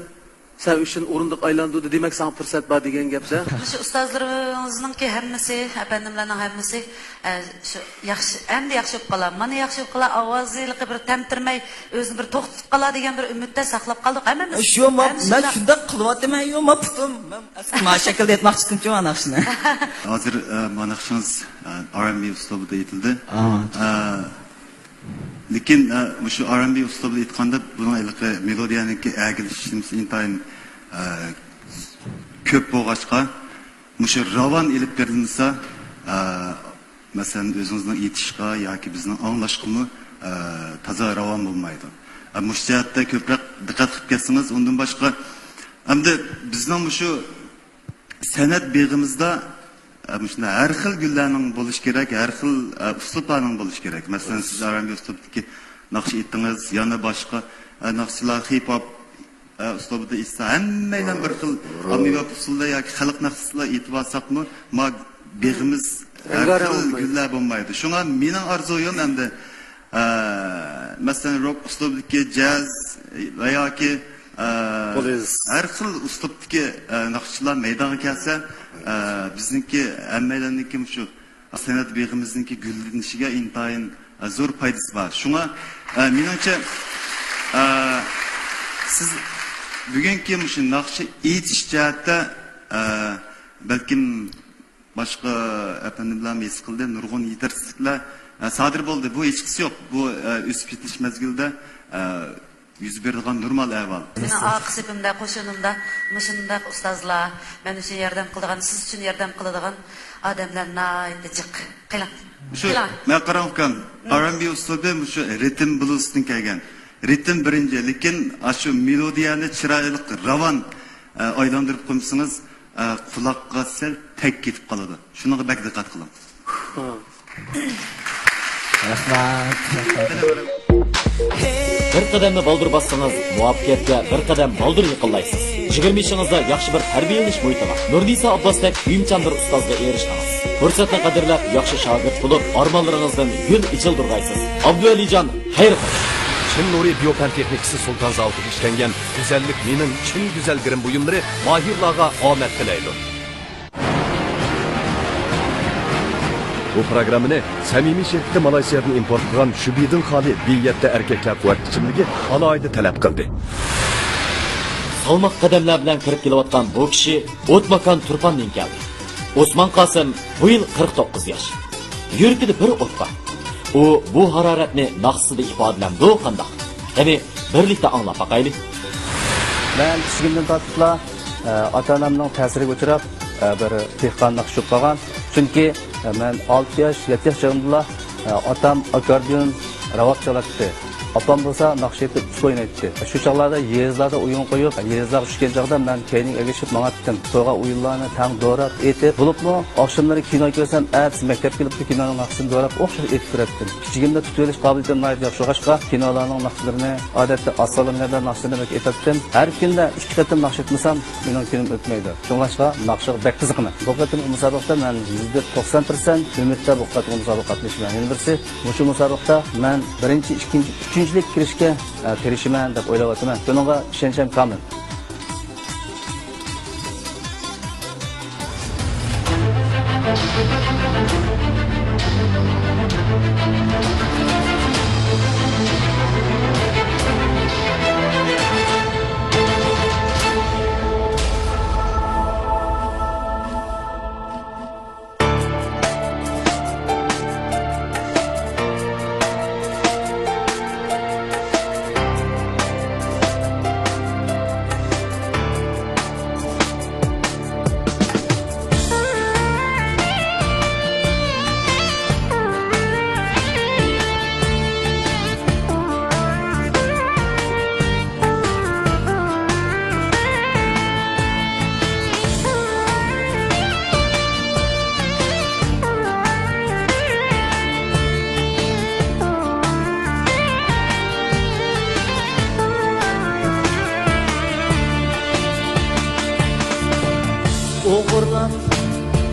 سەن ئۈچۈن ئورۇندۇق ئايلاندۇردى، دېمەك، ساڭا پۇرسەت بار دېگەن گەپتە. مۇشۇ ئۇستازلىرىمىزنىڭكى ھەممىسى، ئەپەندىملەرنىڭ ھەممىسى، ئە، شۇ ياخشى، ئەمدى ياخشى بولۇپ قالار، مانا ياخشى بولۇپ قالار، ئاۋازى بىر تەمتىرىمەي، ئۆزىنى بىر توختىتىپ قالار دېگەن بىر ئۈمىدتە ساقلاپ قالدۇق ھەممىمىز. شۇ، ما-، مەن شۇنداق قىلىۋاتىمەن، يو، ما پۇتۇم. مەن ئەسلى ما شەكىلدە ئېيتماقچىكەنچۇ ما ناخشىنى. ھازىر، ئە، ما ناخشىڭىز، ئە، ئار ئەند بى ئۇسلۇبىدا ئېيتىلدى. ئا. ئە، لېكىن، ئە، مۇشۇ ئار ئەن بى ئۇسلۇبىدا ئېيتقاندا، بۇنىڭ ھېلىقى مېلودىيەنىڭكى ئەگىلىش نېمىسى ئىنتايىن، ئە، كۆپ بولغاچقا، مۇشۇ راۋان ئېلىپ بېرىلمىسا، ئە، مەسىلەن، ئۆزىڭىزنىڭ ئېيتىشقا ياكى بىزنىڭ ئاڭلاشقىمۇ، ئە، تازا راۋان بولمايدۇ. ئە، مۇشۇ جەھەتتە كۆپرەك دىققەت قىلىپ كەتسىڭىز، ئۇندىن باشقا، ئەمدى بىزنىڭ مۇشۇ سەنئەت بېغىمىزدا، ئە، مۇشۇنداق ھەر خىل گۈللەرنىڭ بولۇشى كېرەك، ھەر خىل، ئە، ئۇسلۇبلارنىڭ بولۇشى كېرەك. مەسىلەن، سىز ئار ئەن بى ئۇسلۇبىدىكى ناخشا ئېيتتىڭىز، يەنە باشقا، ئە، ناخشىلار خىپ ھاپ، ئە، ئۇسلۇبىدا ئېيتسا، ھەممەيلەن بىر خىل ئاممىۋى ئۇسسۇلدا ياكى خەلق ناخشىسىلا ئېيتىۋالساقمۇ، ما بېغىمىز ھەر رەڭگارەڭ خىل بولمايدۇ. گۈللەر بولمايدۇ. شۇڭا مېنىڭ ئارزۇيۇم ئەمدى، ئە، مەسىلەن، روك ئۇسلۇبىدىكى جاز ۋە ياكى، ئە، بلۇز. ھەر خىل ئۇسلۇبتىكى، ئە، ناخشىچىلار مەيدانغا كەلسە، ئە، بىزنىڭكى ھەممەيلەننىڭكى مۇشۇ سەنئەت بېغىمىزنىڭكى گۈللىنىشىگە ئىنتايىن، ئە، زور پايدىسى بار. شۇڭا، ئە، مېنىڭچە، ئە، سىز بۈگۈنكى مۇشۇ ناخشا ئېيتىش جەھەتتە، ئە، بەلكىم باشقا ئەپەندىملەرمۇ ھېس قىلدى، نۇرغۇن يېتەرسىزلىكلەر، ئە، سادىر بولدى. بۇ ھېچقىسى يوق. بۇ، ئە، ئۆسۈپ يېتىلىش مەزگىلىدە، ئە، يۈز بېرىدىغان نورمال ئەھۋال. مېنىڭ ئارقا سېپىمدە، قوشۇنۇمدا مۇشۇنداق ئۇستازلار، مەن ئۈچۈن ياردەم قىلىدىغان، سىز ئۈچۈن ياردەم قىلىدىغان ئادەملەر ناھايىتى جىق. قېلىڭ. مۇشۇ، قېلىڭ. ماڭا قاراڭ ئۇكام، ئارەنبى ئۇسلۇبى مۇشۇ رىتىم بلۇزدىن كەلگەن. رىتىم بىرىنچى، لېكىن ئاشۇ مېلودىيەنى چىرايلىق، راۋان، ئە، ئايلاندۇرۇپ قويمىسىڭىز، ئە، قۇلاققا سەل تەگ كېتىپ قالىدۇ. شۇنىڭغا بەك دىققەت قىلىڭ. رەھمەت. بىر قەدەمنى بالدۇر باسسىڭىز، مۇۋەپپەقىيەتكە بىر قەدەم بالدۇر يېقىنلايسىز. يىگىرمە يېشىڭىزدا ياخشى بىر تەربىيەلىنىش مۇھىتىغا، نۇرنىسا ئابباستەك كۆيۈمچان بىر ئۇستازغا ئېرىشتىڭىز. پۇرسەتنى قەدىرلەپ، ياخشى شاگىرت بولۇپ، ئارمانلىرىڭىزدىن گۈل ئېچىلدۇرغايسىز. ئابدۇۋەلىجان، خەير خوش. چىن نۇرى بىيو پەن تېخنىكىسى سۇلتان زاۋۇتىدا ئىشلەنگەن گۈزەللىك مېنىڭ چىن گۈزەل گىرىم بۇيۇملىرى ماھىرلارغا ئامەت تىلەيدۇ. بۇ پروگراممىنى سەمىمىي شىركىتى مالايسىيادىن ئىمپورت قىلغان شۈبھىدىن خالىي بى يەتتە ئەركەكلەر قۇۋۋەت ئىچىملىكى ئالاھىدە تەلەپ قىلدى. سالماق قەدەملەر بىلەن كىرىپ كېلىۋاتقان بۇ كىشى ئوت ماكان تۇرپاندىن كەلدى. ئوسمان قاسىم بۇ يىل قىرىق توققۇز ياش. يۈرىكىدە بىر ئوت بار. ئۇ بۇ ھارارەتنى ناخشىسىدا ئىپادىلەمدۇ قانداق؟ قېنى، بىرلىكتە ئاڭلاپ باقايلى. مەن كىچىكىمدىن تارتىپلا، ئە، ئاتا-ئانامنىڭ تەسىرىگە ئۇچراپ، ئە، بىر دېھقان ناخشىچى بولۇپ قالغان. چۈنكى، ئە، مەن ئالتە ياش، يەتتە ياش چېغىمدىلا، ئە، ئاتام ئاككوردىيون، راۋاق چالاتتى. ئاپام بولسا ناخشا ئېيتىپ، ئۇسسۇل ئوينايتتى. شۇ چاغلاردا يېزىلاردا ئويۇن قويۇپ، يېزىلارغا چۈشكەن چاغدا مەن كەينىگە ئەگىشىپ ماڭاتتىم. تورغا ئويۇنلارنى تەڭ دوراپ ئېيتىپ، بولۇپمۇ ئاخشاملىرى كىنو كۆرسەم، ئەتىسى مەكتەپكە كېلىپلا كىنونىڭ ناخشىسىنى دوراپ ئوخشاش ئېيتىپ بېرەتتىم. كىچىكىمدە تۇتۇۋېلىش قابىلىيىتىم ناھايىتى ياخشى بولغاچقا، كىنولارنىڭ ناخشىلىرىنى، ئادەتتە ئاز سالونلاردا ناخشىلىرىنى بەك ئېيتاتتىم. ھەر كۈندە ئىككى قېتىم ناخشا ئېيتمىسام، مېنىڭ كۈنۈم ئۆتمەيدۇ. شۇڭلاشقا ناخشىغا بەك قىزىقىمەن. بۇ قېتىمقى مۇسابىقىدە مەن يۈزدە توقسان پىرسەنت ئۈمىدتە بۇ قېتىمقى مۇسابىقىگە قاتنىشىمەن. يەنە بىرسى، مۇشۇ مۇسابىقىدە مەن بىرىنچى، ئىككىنچى، ئۈچىنچىلىككە كىرىشكە، ئە، تىرىشىمەن دەپ ئويلاۋاتىمەن. شۇنىڭغا ئىشەنچىم كامىل. ئوغرىلاپ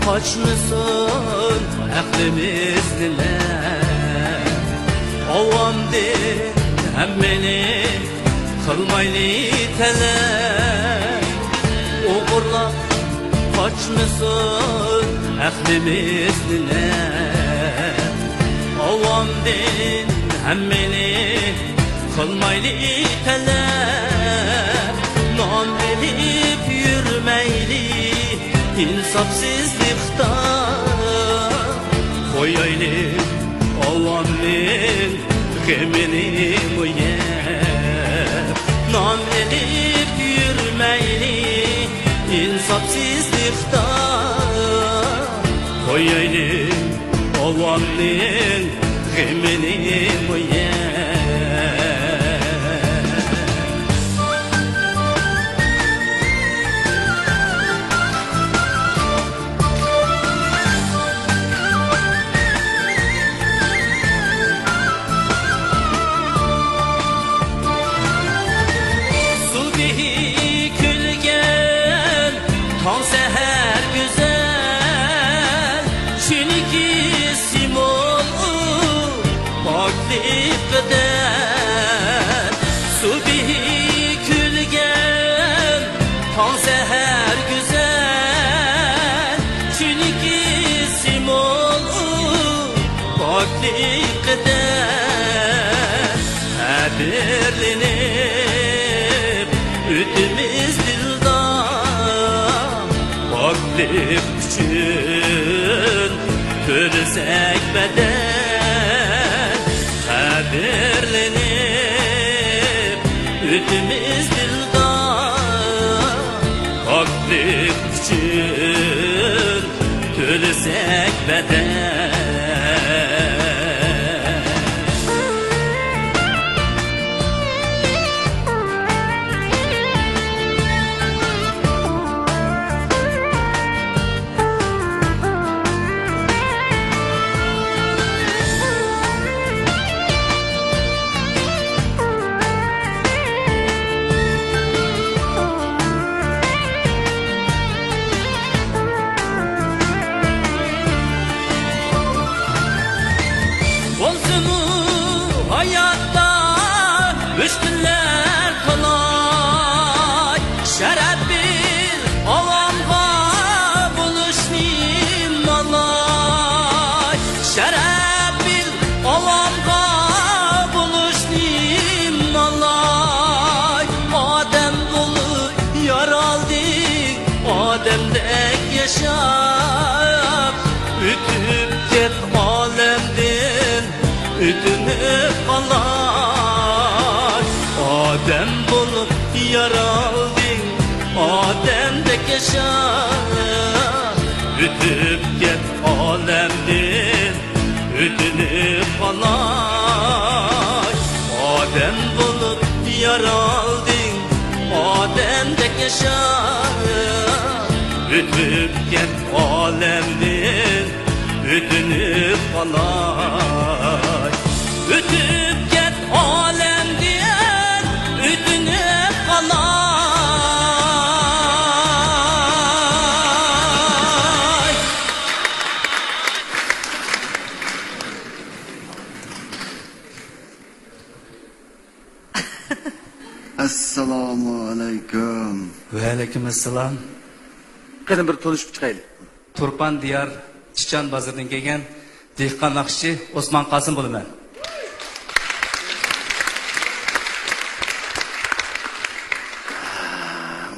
قاچمىسۇن ئەقلىمىز نېمە؟ ئاۋامدىن ھەممىنى قىلمايلى تەلەپ. ئوغرىلاپ قاچمىسۇن ئەقلىمىز نېمە؟ ئاۋامدىن ھەممىنى قىلمايلى تەلەپ، نان ئېلىپ يۈرمەيلى ئىنساپسىزلىقتا. قويايلى ئاۋامنىڭ غېمىنىمۇ يەپ، نام ئېلىپ يۈرمەيلى ئىنساپسىزلىقتا. قويايلى ئاۋامنىڭ غېمىنىمۇ يەپ. سۇبھى كۈلگەن تاڭ سەھەر گۈزەل، چۈنكى سىمۋول ئۇ پاكلىققا دەل. سۇبھى كۈلگەن تاڭ سەھەر گۈزەل، چۈنكى سىمۋول ئۇ پاكلىققا دەل. قەدىرلىنىپ ئۆتىمىز دىلدا، پاكلىق ئۈچۈن تۆلىسەك بەدەل. قەدىرلىنىپ ئۆتىمىز دىلدا، پاكلىق ئۈچۈن تۆلىسەك بەدەل. بولسىمۇ ھاياتتا مۈشكۈللەر تالاي، شەرەپ بىل ئاۋامغا بولۇشنى مالاي، شەرەپ بىل ئاۋامغا بولۇشنى مالاي. ئادەم بولۇپ يارالدىڭ، ئادەمدەك ياشاپ، ئۆتۈپ كەت ئالەمدىن، ئۆتۈنۈپ قالاي. ئادەم بولۇپ يارالدىڭ، ئادەمدەك ياشا، ئۆتۈپ كەت ئالەمدىن، ئۆتۈنۈپ قالاي. ئادەم بولۇپ يارالدىڭ، ئادەمدەك ياشا، ئۆتۈپ كەت ئالەمدىن، ئۆتۈنۈپ قالاي. ئۆتۈپ كەت ئالەمدىن، ئۆتۈنۈپ قالاي. ئەسسالامۇ ئەلەيكۇم. ۋەئەلەيكۇم ئەسسالام. قېنى بىر تونۇشۇپ چىقايلى. تۇرپان دىيار چىچان بازىرىدىن كەلگەن دېھقان ناخشىچى ئوسمان قاسىم بولىمەن.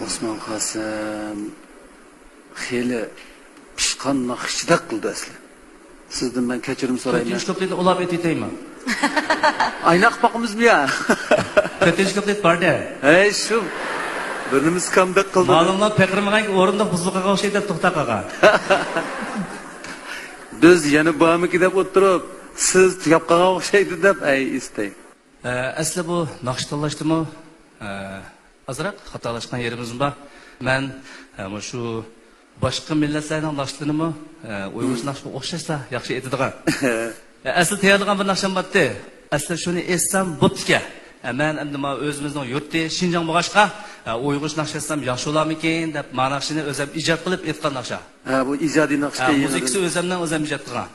ئوسمان قاسىم خېلى پىشقان ناخشىچىدەك قىلدى ئەسلى. سىزدىن مەن كەچۈرۈم سورايمەن. تۆتىنچى كۇپلېتنى ئۇلاپ ئېيتىۋېتەيمۇ؟ ئايناق باقىمىزمۇ يا؟ تۆتىنچى كۇپلېت بار-دە. ھەي، شۇ. بىرنېمىسى كامدەك قىلدى. مالۇملار پېقىرمىغانكى ئورۇندۇق بۇزۇلۇپ قالغان ئوخشايدۇ دەپ توختاپ قالغان. بىز يەنە بارمىكى دەپ ئولتۇرۇپ، سىز تۈگەپ قالغان ئوخشايدۇ دەپ، ئەي، ئىستەي. ئە، ئەسلى بۇ ناخشا تاللاشتىمۇ، ئە، ئازراق خاتالاشقان يېرىمىزمۇ بار. مەن، ئە، مۇشۇ باشقا مىللەتلەرنىڭ ناخشىلىرىنىمۇ، ئە، ئۇيغۇرچە ناخشىغا ئوخشاشلا ياخشى ئېيتىدىغان. ئە، ئەسلى تەييارلىغان بىر ناخشام بارتتى. ئەسلى شۇنى ئېيتسام بوپتىكەن. ئە، مەن ئەمدى مانا ئۆزىمىزنىڭ يۇرتى شىنجاڭ بولغاچقا، ئە، ئۇيغۇرچە ناخشا ئېيتسام ياخشى بولارمىكىن دەپ، ما ناخشىنى ئۆزۈم ئىجاد قىلىپ ئېيتقان ناخشا. ھە، بۇ ئىجادىي ناخشا. ھە، مۇزىكىسى ئۆزۈمنىڭ، ئۆزۈم ئىجاد قىلغان.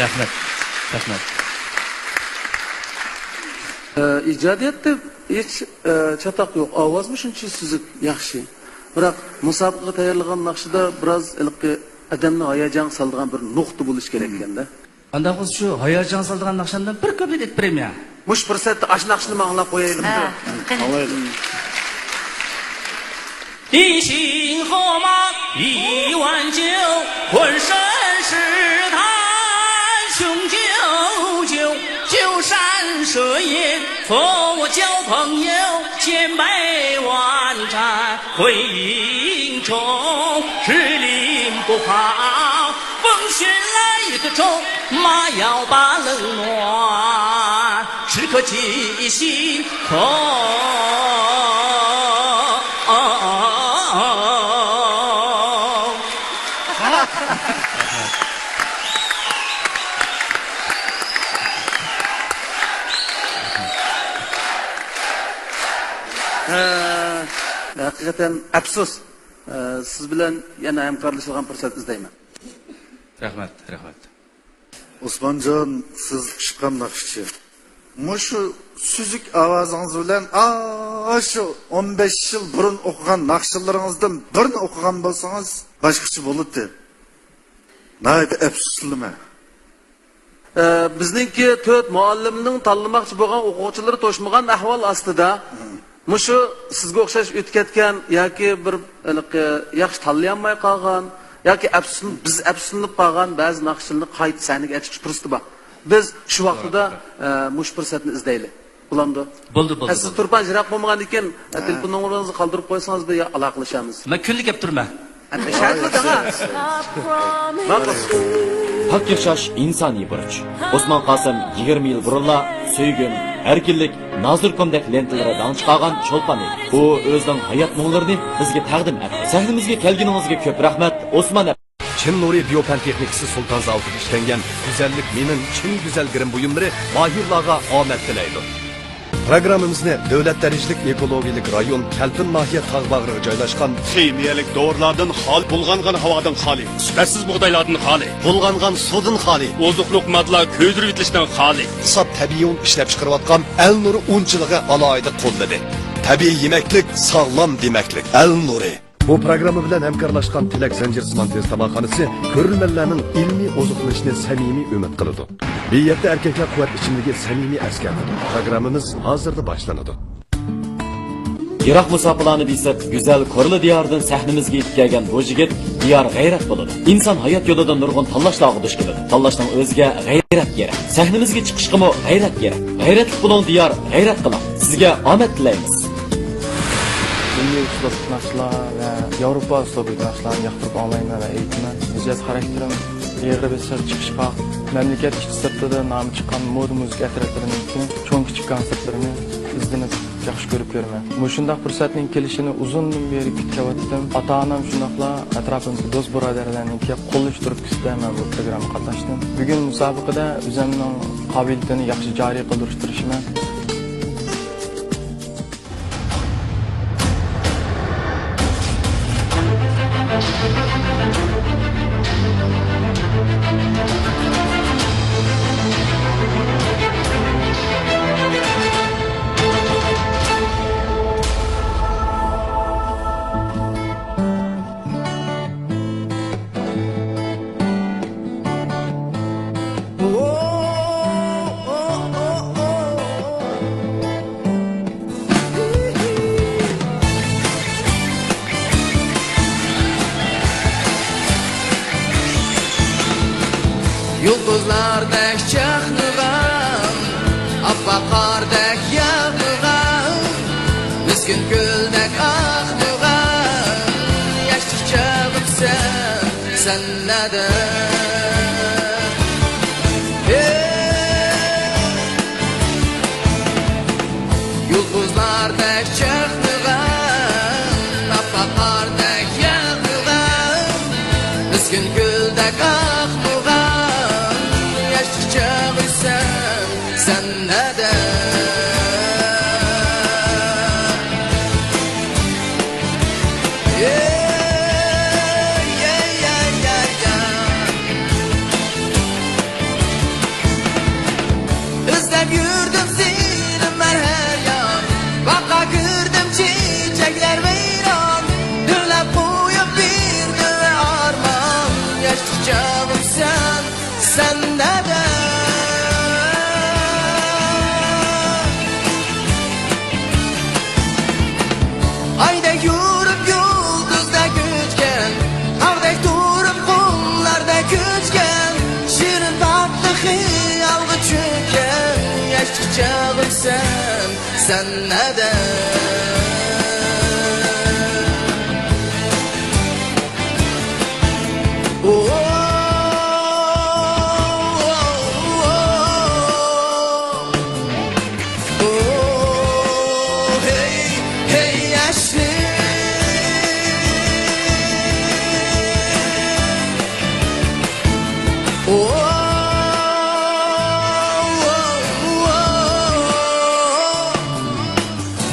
رەھمەت. رەھمەت. ئە، ئىجادىيەتتە ھېچ، ئە، چاتاق يوق. ئاۋازمۇ شۇنچە سۈزۈك، ياخشى. بىراق مۇسابىقىگە تەييارلىغان ناخشىدا بىراز ھېلىقى ئادەمنى ھاياجانغا سالىدىغان بىر نۇقتا بولۇشى كېرەككەندە. ئانداق بولسا شۇ ھاياجان سالىدىغان ناخشامدىن بىر كۇپلېت ئېيتىپ بېرەيمۇ يا؟ مۇشۇ پۇرسەتتە ئاشۇ ناخشىنىمۇ ئاڭلاپ قويايلىمۇ؟ ھە، قېنى. 你心何忙，一碗酒，浑身是汗，雄赳声音，和我交朋友，肩背万丈，回音中，十里不好，风雪来得重，马要把冷暖，时刻记心头。ھە، ھەقىقەتەن ئەپسۇس. ئە، سىز بىلەن يەنە ھەمكارلىشىدىغان پۇرسەت ئىزدەيمەن. رەھمەت، رەھمەت. ئوسمانجان، سىز ئۇچقان ناخشىچى. مۇشۇ سۈزۈك ئاۋازىڭىز بىلەن ئاشۇ ئون بەش يىل بۇرۇن ئوقۇغان ناخشىلىرىڭىزدىن بىرنى ئوقۇغان بولسىڭىز، باشقىچە بولاتتى. ناھايىتى ئەپسۇسلىنىمەن. ئە، بىزنىڭكى تۆت مۇئەللىمنىڭ تاللىماقچى بولغان ئوقۇغۇچىلىرى توشمىغان ئەھۋال ئاستىدا، مۇشۇ سىزگە ئوخشاش ئۆتۈپ كەتكەن ياكى بىر ھېلىقى ياخشى تاللىيالماي قالغان ياكى ئەپسۇس-، بىز ئەپسۇسلىنىپ قالغان بەزى ناخشىچىلارنى قايتا سەھنىگە ئەكىرىش پۇرسىتى بار. بىز شۇ ۋاقتىدا، ئە، مۇشۇ پۇرسەتنى ئىزدەيلى. بولامدۇ؟ بولدى، بولدى، ھە، سىز بولدى. تۇرپان يىراق بولمىغاندىكىن، ھە، ھە، تېلېفون نومۇرىڭىزنى قالدۇرۇپ قويسىڭىز، بىر ئالاقىلىشىمىز. مەن كۈندە كەپ تۇرىمەن. ھە، شاھىت بولدىڭىز. ماقۇل. پاك ياشاش ئىنسانىي بۇرچ. ئوسمان قاسىم يىگىرمە يىل بۇرۇنلا سۆيگۈم، ئەركىنلىك، نازۇركۇمدەك لېنتىلىرى داڭ چىقارغان چولپان ئىدى. ئۇ ئۆزىنىڭ ھايات مۇڭلىرىنى بىزگە تەقدىم ئەتتى. سەھنىمىزگە كەلگىنىڭىزگە كۆپ رەھمەت، ئوسمان ئەپ-. چىن نۇرى بىيو پەن تېخنىكىسى سۇلتان زاۋۇتىدا ئىشلەنگەن گۈزەللىك مېنىڭ چىن گۈزەل گىرىم بۇيۇملىرى ماھىرلارغا ئومەد تىلەيدۇ. پروگراممىمىزنى دۆلەت دەرىجىلىك ئېكولوگىيەلىك رايون كەلپىن ناھىيە تاغ باغرىغا جايلاشقان خىمىيەلىك دورىلاردىن خالىي، بۇلغانغان ھاۋادىن خالىي، سۈپەتسىز بۇغدايلاردىن خالىي، بۇلغانغان سۇدىن خالىي، ئوزۇقلۇق ماددىلار كۆيدۈرۈۋېتىلىشتىن خالىي، ساپ تەبىئىي ئۇن ئىشلەپچىقىرىۋاتقان ئەل نۇرى ئۇنچىلىقى ئالاھىدە قوللىدى. تەبىئىي يېمەكلىك، ساغلام دېمەكلىك، ئەل نۇرى. بۇ پروگرامما بىلەن ھەمكارلاشقان تىلەك زەنجىر سىمان تېز تاماقخانىسى كۆرۈرمەنلەرنىڭ ئىلمىي ئوزۇقلىنىشىنى سەمىمىي ئۈمىد قىلىدۇ. بىيەتتە ئەركەكلەر قۇۋۋەت ئىچىملىكى سەمىمىي ئەسكەرتىدۇ. پروگراممىمىز ھازىرلا باشلىنىدۇ. يىراق مۇساپىلارنى بېسىپ، گۈزەل كورلا دىيارىدىن سەھنىمىزگە يېتىپ كەلگەن بۇ يىگىت دىيار غەيرەت بولىدۇ. ئىنسان ھايات يولىدا نۇرغۇن تاللاشلارغا دۇچ كېلىدۇ. تاللاشنىڭ ئۆزىگە غەيرەت كېرەك. سەھنىمىزگە چىقىشقىمۇ غەيرەت كېرەك. غەيرەتلىك بولۇڭ دىيار، غەيرەت قىلىڭ. سىزگە ئامەت تىلەيمىز. مىللىي ئۇسلۇبتىكى ناخشىلار ۋە ياۋروپا ئۇسلۇبىدىكى ناخشىلارنى ياقتۇرۇپ ئاڭلايمەن ۋە ئېيتىمەن. مىجەز خاراكتېرىم ئېغىر بېسىق، چىقىشقاق. مەملىكەت ئىچى سىرتىدا نامى چىققان مودا مۇزىكا ئەترەتلىرىنىڭكى چوڭ كىچىك كونسېرتلىرىنى ئىزدىنىپ ياخشى كۆرۈپ يۈرىمەن. مۇشۇنداق پۇرسەتنىڭ كېلىشىنى ئۇزۇندىن بېرى كۈتۈۋاتتىم. ئاتا-ئانام شۇنداقلا ئەتراپىمدىكى دوست-بۇرادەرلەرنىڭكى قوللىشى تۈرتكىسىدە مەن بۇ پروگراممىغا قاتناشتىم. بۈگۈن مۇسابىقىدە ئۆزۈمنىڭ قابىلىيىتىنى ياخشى جارى قىلدۇرۇشقا تىرىشىمەن. يۇلتۇزلاردەك چاقنىغان، ئاپئاق قاردەك ياغمىغان، مىسكىن كۆلدەك ئاقمىغان، ياشلىق چاغىمسەن سەن نەدە؟ ھېي! يۇلتۇزلاردەك چاقنىغان، ئاپئاق قاردەك ياغمىغان، مىسكىن كۆلدەك ئاقمىغان، ياشلىق چاغ ئۆتسەم سەن نەدە؟ ئىزدەپ يۈردۈم سېنى مەن ھەر يان، باغقا كىردىم سەن نەدە؟ ئو، ئو، ھەي، ھەي، ياشلىق. ئو، ئو،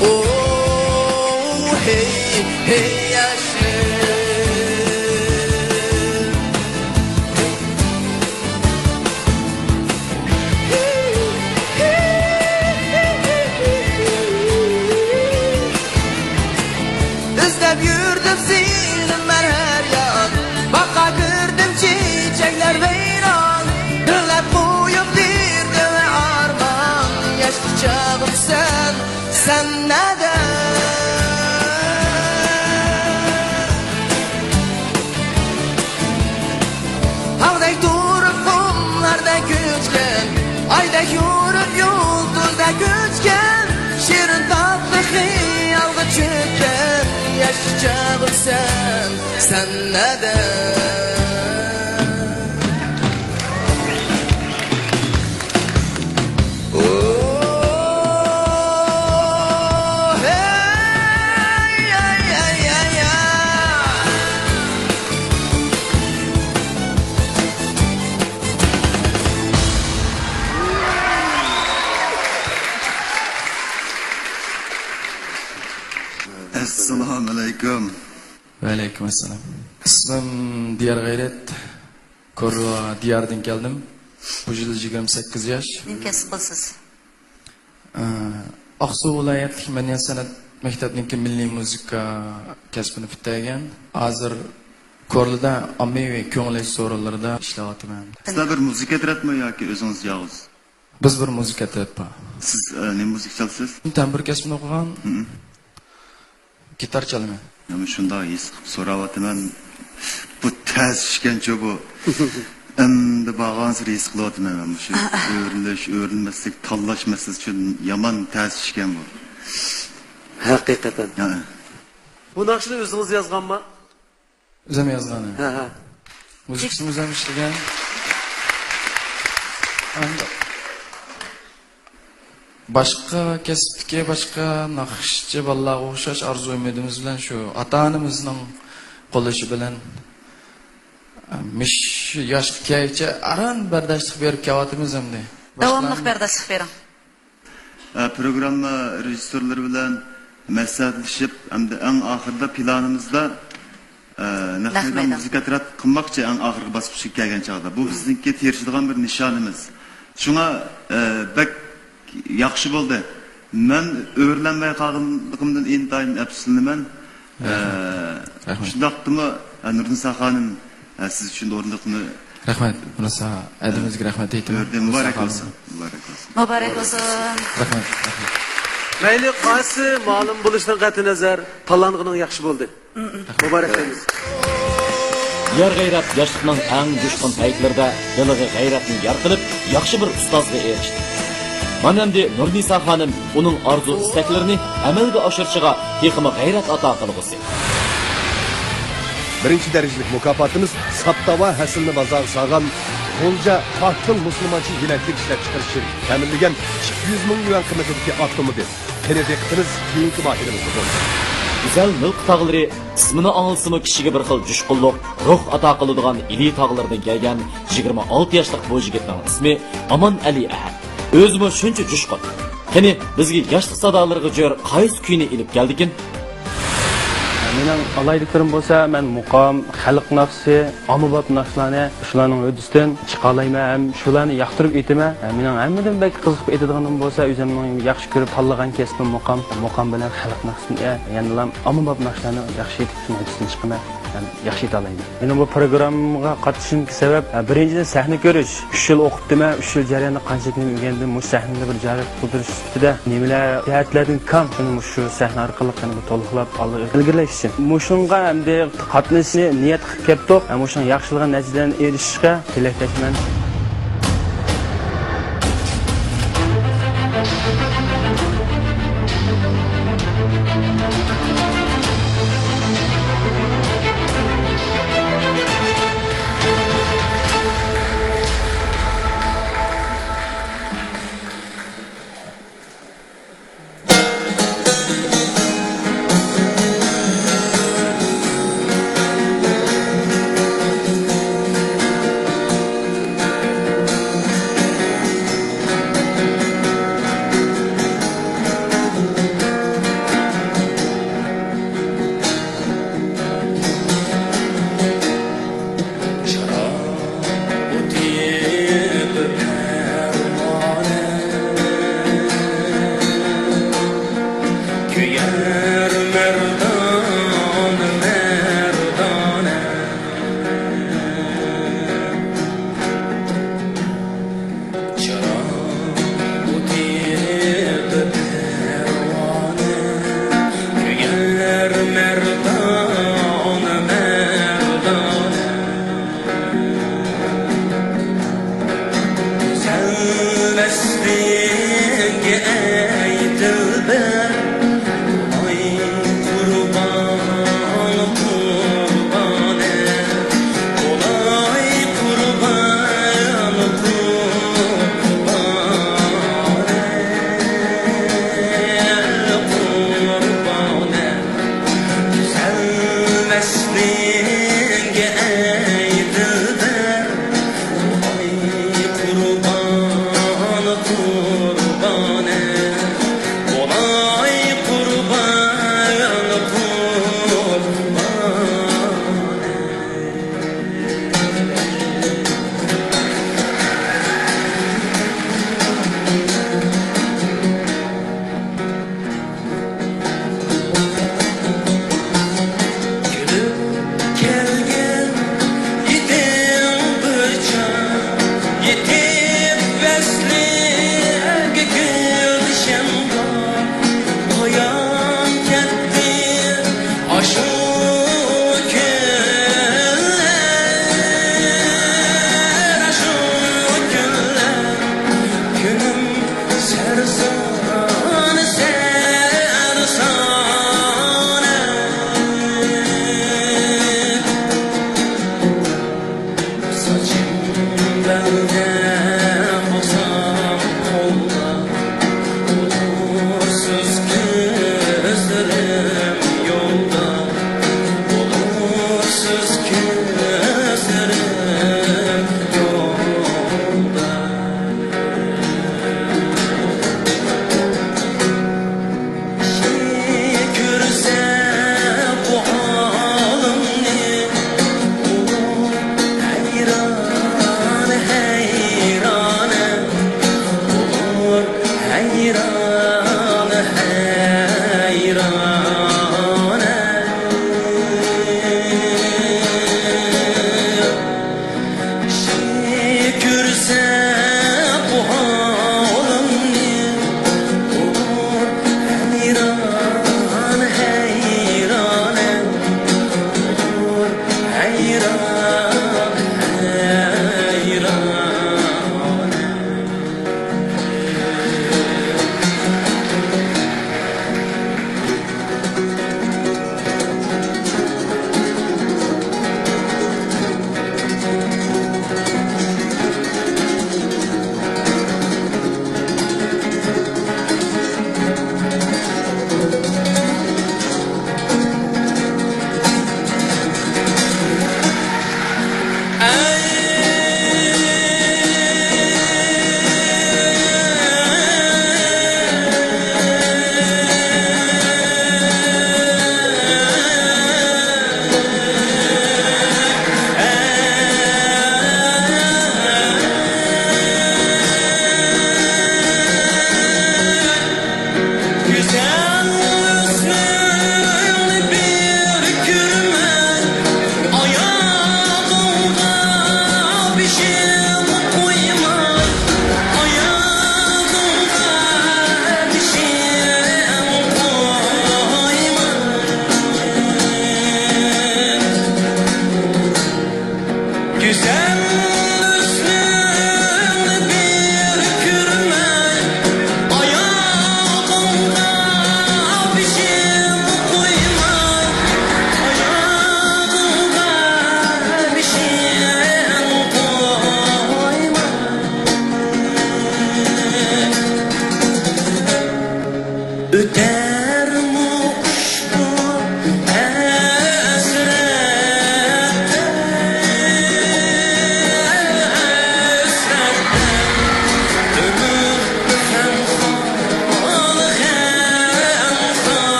ئو، ئو، ھەي، ھەي، ياشلىق. ئىزدەپ يۈردۈم سېنى مەن ھەر يان، باغقا كىردىم چېچەكلەر ۋەيران، دىڭلەپ قويۇپ بىر دۆۋە ئارمان، ياشلىق چاغىم سەن، سەن نەدە؟ تاغدەك تۇرۇپ قۇملاردەك كۆچكەن، ئايدەك يورۇپ يۇلتۇزدەك ئۆچكەن، شېرىن تاتلىق خىيالغا چۆككەن، ياشلىق چاغىم سەن، سەن نەدە؟ ئەسسالامۇ ئەلەيكۇم. ۋەئەلەيكۇم ئەسسالام. ئىسمىم دىيار غەيرەت. كورلا دىياردىن كەلدىم. بۇ يىل يىگىرمە سەككىز ياش. نېمە كەسىپ قىلىسىز؟ ئاقسۇ ۋىلايەتلىك مەدەنىيەت سەنئەت مەكتەپنىڭكى مىللىي مۇزىكا كەسپىنى پۈتتۈرگەن. ھازىر كورلىدا ئاممىۋى كۆڭۈل ئېچىش سورۇنلىرىدا ئىشلەۋاتىمەن. سىلەر بىر مۇزىكا ئەترەتمۇ ياكى ئۆزىڭىز يالغۇز؟ بىز بىر مۇزىكا ئەترەت بار. سىز، ئە، نېمە مۇزىكا چالىسىز؟ تەمبۇر كەسپىنى ئوقۇغان. ھىم. گىتار چالىمەن. يا، مۇشۇنداق ھېس قىلىپ سوراۋاتىمەن. بۇ تەس ئىشكەنچۇ بۇ؟ ئەمدى بارغانسېرى ھېس قىلىۋاتىمەن مەن مۇشۇ ئۆرۈلۈش، ئۆرۈلمەسلىك، تاللاش مەسىلىسى ئۈچۈن يامان تەس ئىشكەن بۇ. ھەقىقەتەن. ھە. بۇ ناخشىنى ئۆزىڭىز يازغانما؟ ئۆزۈم يازغان. ھە، ھە. مۇزىكىسىنى ئۆزۈم ئىشلىگەن. ئەمدى باشقا كەسىپتىكى باشقا ناخشىچى بالىلارغا ئوخشاش ئارزۇ ئۈمىدىمىز بىلەن شۇ ئاتا-ئانىمىزنىڭ قوللىشى بىلەن، ئە، مۇشۇ ياشقا كەلگۈچە ئاران بەرداشلىق بېرىپ كېلىۋاتىمىز ئەمدى. داۋاملىق بەرداشلىق بېرىڭ. ئە، پروگرامما رېژىسسورلىرى بىلەن مەسلىھەتلىشىپ، ئەمدى ئەڭ ئاخىرىدا پىلانىمىزدا، ئە، نەق نەق مەيدان مەيدان. مۇزىكا تىياتىر قىلماقچى ئەڭ ئاخىرقى باسقۇچقا كەلگەن چاغدا. بۇ بىزنىڭكى تىرىشىدىغان بىر نىشانىمىز. شۇڭا، ئە، بەك ياخشى بولدى. مەن ئۆرلەنمەي قالغانلىقىمدىن ئىنتايىن ئەپسۇسلىنىمەن. ئە، رەھمەت. شۇنداقتىمۇ، ئە، نۇرنىسا خانىم، ئە، سىز ئۈچۈن ئورۇندۇقنى رەھمەت، مۇنىسا ئەدىمىزگە رەھمەت ئېيتىمەن. مۇبارەك بولسۇن، مۇبارەك بولسۇن. مۇبارەك بولسۇن. رەھمەت، رەھمەت. مەيلى، قايسى مۇئەللىم بولۇشتىن قەتئىينەزەر، تاللانغىنىڭ ياخشى بولدى. مۇبارەك دەيمىز. يار غەيرەت ياشلىقنىڭ ئەڭ جۇشقۇن پەيتلىرىدە دىلىغا غەيرەتنى يار قىلىپ، ياخشى بىر ئۇستازغا ئېرىشتى. مانا ئەمدى نۇرنىسا خانىم ئۇنىڭ ئارزۇ-ئىستەكلىرىنى ئەمەلگە ئاشۇرۇشىغا تېخىمۇ غەيرەت ئاتا قىلغۇسى. بىرىنچى دەرىجىلىك مۇكاپاتىمىز ساپتاۋا ھەسىلنى بازارغا سالغان غۇلجا پاكتىل مۇسۇلمانچە يېمەكلىك ئىشلەپچىقىرىش شىركىتى تەمىنلىگەن ئىككى يۈز مىڭ يۈەن قىممىتىدىكى ئاپتوموبىل. قېنى دىققىتىمىز كېيىنكى ماھىرىمىزدە بولسۇن. گۈزەل مىلقا تاغلىرى ئىسمىنى ئاڭلىسىمۇ كىشىگە بىر خىل جۇشقۇنلۇق، روھ ئاتا قىلىدىغان ئىلى تاغلىرىدىن كەلگەن يىگىرمە ئالتە ياشلىق بۇ يىگىتنىڭ ئىسمى ئامانئەلى ئەھەت. ئۆزىمۇ شۇنچە جۇشقۇن. قېنى، بىزگە ياشلىق سادالىرىغا جور قايسى كۈينى ئېلىپ كەلدىكىن؟ مېنىڭ ئالاھىدىلىكلىرىم بولسا، مەن مۇقام، خەلق ناخشىسى، ئاممىباب ناخشىلارنى شۇلارنىڭ ھۆددىسىدىن چىقالايمەن ھەم شۇلارنى ياقتۇرۇپ ئېيتىمەن. مېنىڭ ھەممىدىن بەك قىزىقىپ ئېيتىدىغىنىم بولسا، ئۆزۈمنىڭ ياخشى كۆرۈپ تاللىغان كەسپىم مۇقام، مۇقام بىلەن خەلق ناخشىسى، يەنىلا ئاممىباب ناخشىلارنى ياخشى ئېيتىپ، شۇنىڭ ھۆددىسىدىن چىقىمەن. يەنى ياخشى ئېيتالايمەن. مېنىڭ بۇ پروگراممىغا قاتنىشىشىمدىكى سەۋەب، ئە، بىرىنچىدىن، سەھنە كۆرۈش. ئۈچ يىل ئوقۇپتىمەن، ئۈچ يىل جەريانىدا قانچىلىك نېمە ئۆگەندىم، مۇشۇ سەھنىدە بىر جارى قىلدۇرۇش سۈپىتىدە نېمىلەر جەھەتلەردىن كام، شۇنى مۇشۇ سەھنە ئارقىلىق يەنە بىر تولۇقلاپ، ئالغا ئىلگىرىلەش ئۈچۈن. مۇشۇنىڭغا ئەمدى قاتنىشىشنى نىيەت قىلىپ كەپتۇق. ھەم مۇشۇنىڭ ياخشىلىغان نەتىجىلەرنى ئېرىشىشكە تىلەكداشمەن. كۆيەر مەردان مەردانە. چىراغ ئوتى پەرۋانە، كۆيەر مەردان مەردانە. سەن مەستىڭگە ئەي دىلبەر، ئاي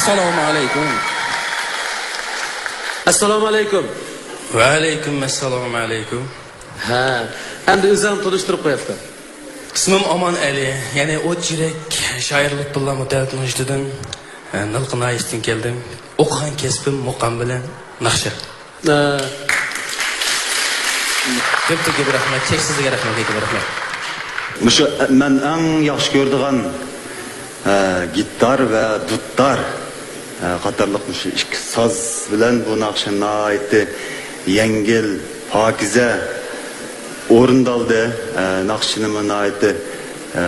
ئەسسالامۇ ئەلەيكۇم. ئەسسالامۇ ئەلەيكۇم. ۋەئەلەيكۇم ئەسسالامۇ ئەلەيكۇم. ھە، ئەمدى ئۆزۈڭنى تونۇشتۇرۇپ قويۇۋەت. ئىسمىم ئامان ئەلى، يەنى ئوت يۈرەك شائىر لۇتپۇللا مۇتەۋەتنىڭ يۇرتىدىن، ئە، نىلقا ناھىيەسىدىن كەلدىم. ئوقۇغان كەسپىم مۇقام بىلەن ناخشا. ئە، كۆپتىن كۆپ رەھمەت، چەكسىزلىك رەھمەت، كۆپ رەھمەت. مۇشۇ مەن ئەڭ ياخشى كۆرىدىغان، ئە، گىتار ۋە دۇتار، ئە، قاتارلىق مۇشۇ ئىككى ساز بىلەن بۇ ناخشا ناھايىتى يەڭگىل، پاكىزە ئورۇندالدى. ئە، ناخشىنىمۇ ناھايىتى، ئە،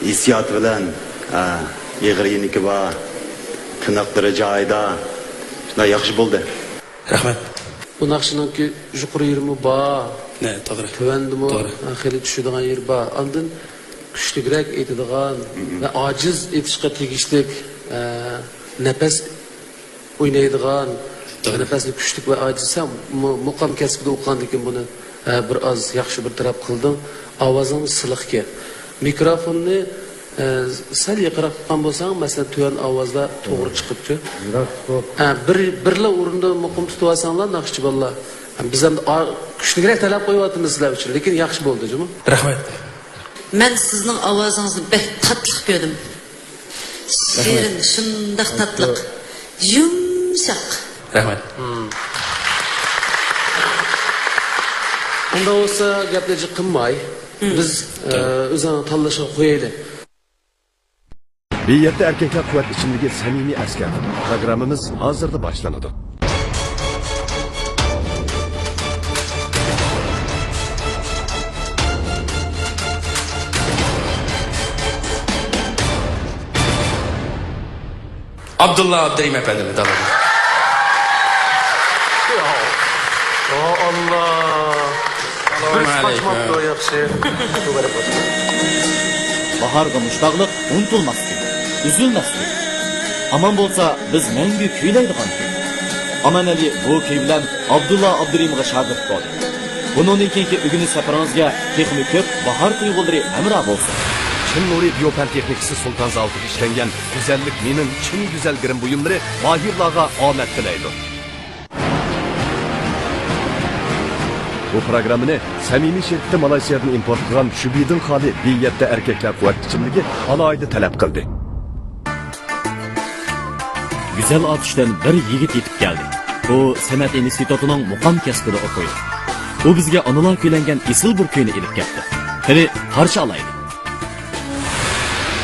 ھېسسىياتى بىلەن، ئە، ئېغىر يېنىكى بار، تىنىقلىرى جايىدا، شۇنداق ياخشى بولدى. رەھمەت. بۇ ناخشىنىڭكى يۇقىرى يېرىمۇ بار، نە، توغرا. تۆۋەندىمۇ، توغرا، ئە، خېلى چۈشىدىغان يېرى بار. ئاندىن كۈچلۈكرەك ئېيتىدىغان ۋە ئاجىز ئېيتىشقا تېگىشلىك، ئە، نەپەس ئوينايدىغان، توغرا، نەپەسنى كۈچلۈك ۋە ئاجىز. سەن مۇ-، مۇقام كەسپىدە ئوقۇغاندىكىن بۇنى، ئە، بىر ئاز ياخشى بىر تەرەپ قىلدىڭ. ئاۋازىڭ سىلىقكەن. مىكروفوننى، ئە، سەل يېقىنراق تۇتقان بولساڭ، مەسىلەن، تۆۋەن ئاۋازدا توغرا چىقىپتۇ. يىراق تۇتۇپ. ئە، بىر، بىرلا ئورۇندا مۇقىم تۇتۇۋالساڭلار، ناخشىچى بالىلار. بىز ھەم ئا-، كۈچلۈكرەك تەلەپ قويۇۋاتىمىز سىلەر ئۈچۈن، لېكىن ياخشى بولدى جۇمۇ. رەھمەت. مەن سىزنىڭ ئاۋازىڭىزنى بەك تاتلىق كۆردۈم. شېرىن، شۇنداق تاتلىق، يۇمشاق. رەھمەت. ئۇنداق بولسا گەپنى جىق قىلماي، بىز، ئە، ئۆزىنىڭ تاللىشىغا قويايلى. بى يەتتە ئەركەكلەر قۇۋۋەت ئىچىملىكى سەمىمىي ئەسكەرتىدۇ. پروگراممىمىز ھازىرلا باشلىنىدۇ. ئابدۇللا ئابدۇرېھىم ئەپەندىمنى داۋام. يا ئاللا. بىر ئىش قاچماپتۇ، ياخشى. باھارغا مۇشتاقلىق ئۇنتۇلماستىن، ئۈزۈلمەستىن. ئامان بولسا، بىز مەڭگۈ كۈيلەيدىغان كۈي. ئامان ئەلى بۇ كۈي بىلەن ئابدۇللا ئابدۇرېھىمغا شاگىرت بولدى. بۇنىڭدىن كېيىنكى ئۆگىنىش سەپىرىڭىزگە تېخىمۇ كۆپ باھار تۇيغۇلىرى ھەمراھ بولسۇن. چىن نۇرى دىيو پەن تېخنىكىسى سۇلتان زاۋۇتىدا ئىشلەنگەن گۈزەللىك مېنىڭ چىن گۈزەل گىرىم بۇيۇملىرى ماھىرلارغا ئامەت تىلەيدۇ. بۇ پروگراممىنى سەمىمىي شىركىتى مالايسىيادىن ئىمپورت قىلغان شۈبھىدىن خالىي بى يەتتە ئەركەكلەر قۇۋۋەت ئىچىملىكى ئالاھىدە تەلەپ قىلدى. گۈزەل ئاتۇشتىن بىر يىگىت يېتىپ كەلدى. ئۇ سەنئەت ئىنستىتۇتىنىڭ مۇقام كەسپىدە ئوقۇيدۇ. ئۇ بىزگە ئانىلار كۈيلەنگەن ئېسىل بىر كۈينى ئېلىپ كەپتۇ. قېنى، قارشى ئالايلى.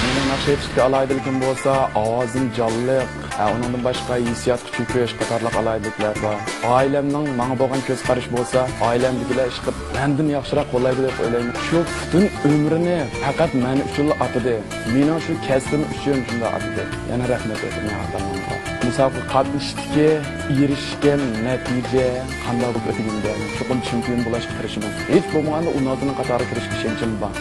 مېنىڭ ناخشا ئېيتىشتىكى ئالاھىدىلىكىم بولسا، ئاۋازىم جانلىق، ھە، ئۇنىڭدىن باشقا ھېسسىياتقا چۆكۈش قاتارلىق ئالاھىدىلىكلەر بار. ئائىلەمنىڭ ماڭا بولغان كۆز قارىشى بولسا، ئائىلەمدىكىلەر ئىشقىلىپ مەندىن ياخشىراق بولايدۇ دەپ ئويلايمەن. شۇ پۈتۈن ئۆمرىنى پەقەت مەن ئۈچۈنلا ئاتىدى. مېنىڭ شۇ كەسپىم ئۈچۈن شۇنداق ئاتىدى. يەنە رەھمەت ئېيتىمەن ئاتا-ئانامغا. مۇسابىقىگە قاتنىشىشتىكى ئېرىشكەن نەتىجە قانداق بولۇپ ئۆتىگىنىدە چوقۇم چېمپىيون بولۇشقا تىرىشىمەن. ھېچ بولمىغاندا ئون ئالتىنىڭ قاتارىغا كىرىشكە ئىشەنچىم بار.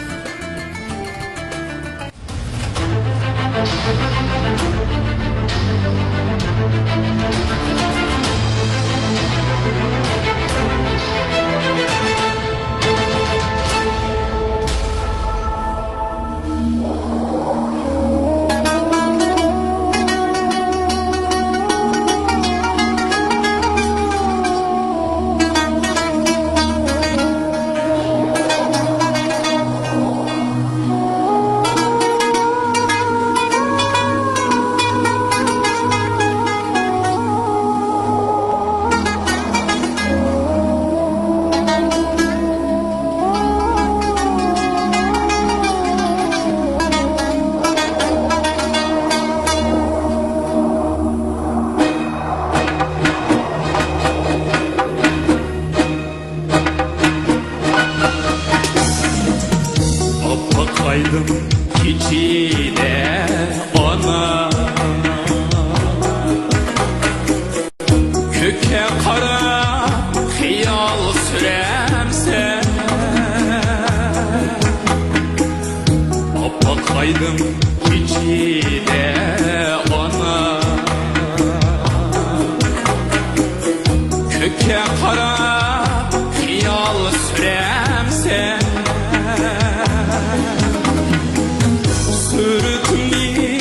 ئاپئاق ئايدىڭ كېچىدە ئانا، كۆككە قاراپ خىيال سۈرەمسەن؟ ئاپئاق ئايدىڭ كېچىدە ئانا، كۆككە قاراپ خىيال سۈرەمسەن؟ سۈرىتىمنى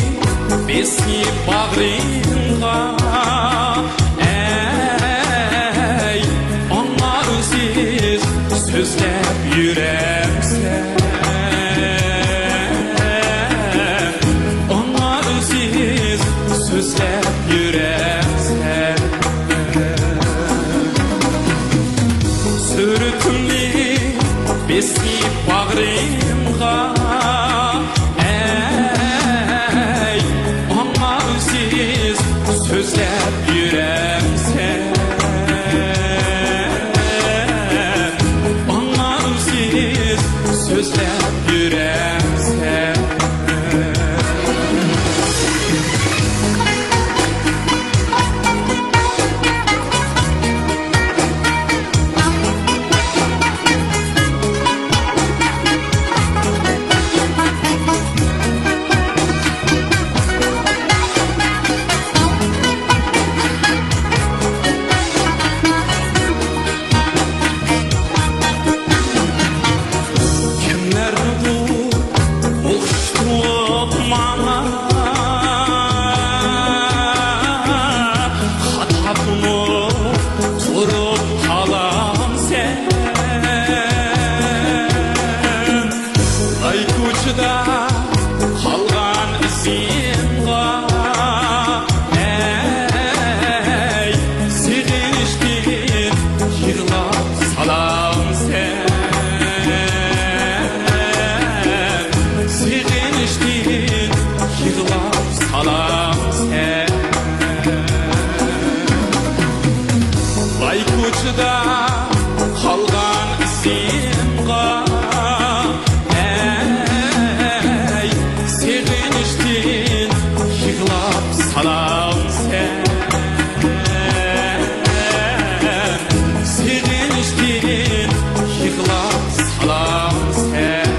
ئەي، ئاڭلامسىز سۆزلەپ يۈرەمسەن؟ ئاڭلامسىز سۆزلەپ يۈرەمسەن؟ كىملەردۇر ئوخشىتىپ ماڭا خاتاپمۇ قۇرۇپ قالامسەن؟ لاي كوچىدا قالغان ئىزىمغا، ئەي، سېغىنىشتىن يىغلاپ سالامسەن؟ سېغىنىشتىن يىغلاپ سالامسەن؟ لاي كوچىدا قالغان ئىزىمغا، ئەي، سېغىنىشتىن يىغلاپ سالامسەن؟ سېغىنىشتىن يىغلاپ سالامسەن؟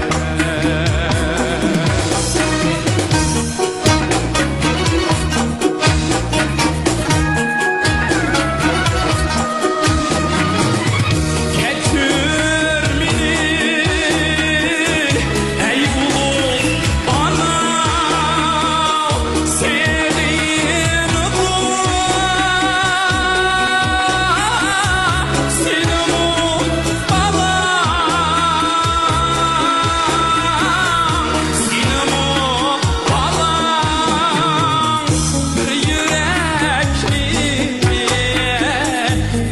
كەچۈر مېنى، ئەي ئۇلۇغ ئانا، سېغىندىم سېنىمۇ بالاڭ، سېنىمۇ بالاڭ، بىر يۈرەكنى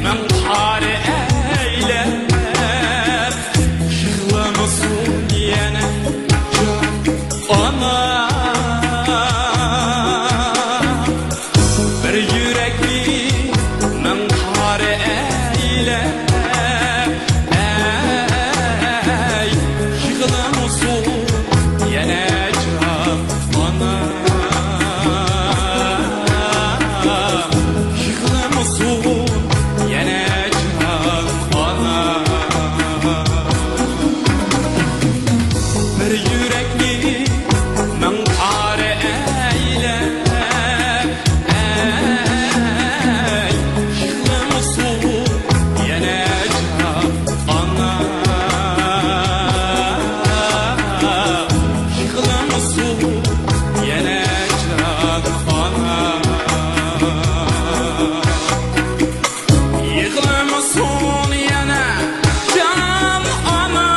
مىڭ تار ئەيلەپ، يىغلىمىسۇن يەنە جان ئانا. بىر يۈرەكنى مىڭ تار ئەيلەپ، ئەي، يىغلىمىسۇن يەنە جان ئانا. يىغلىمىسۇن يەنە جان ئانا. بىر يۈرەكنى مىڭ تار ئەيلەپ، ئەي، يىغلىمىسۇن يەنە جان ئانا. يىغلىمىسۇن يەنە جان ئانا. يىغلىمىسۇن يەنە جان ئانا.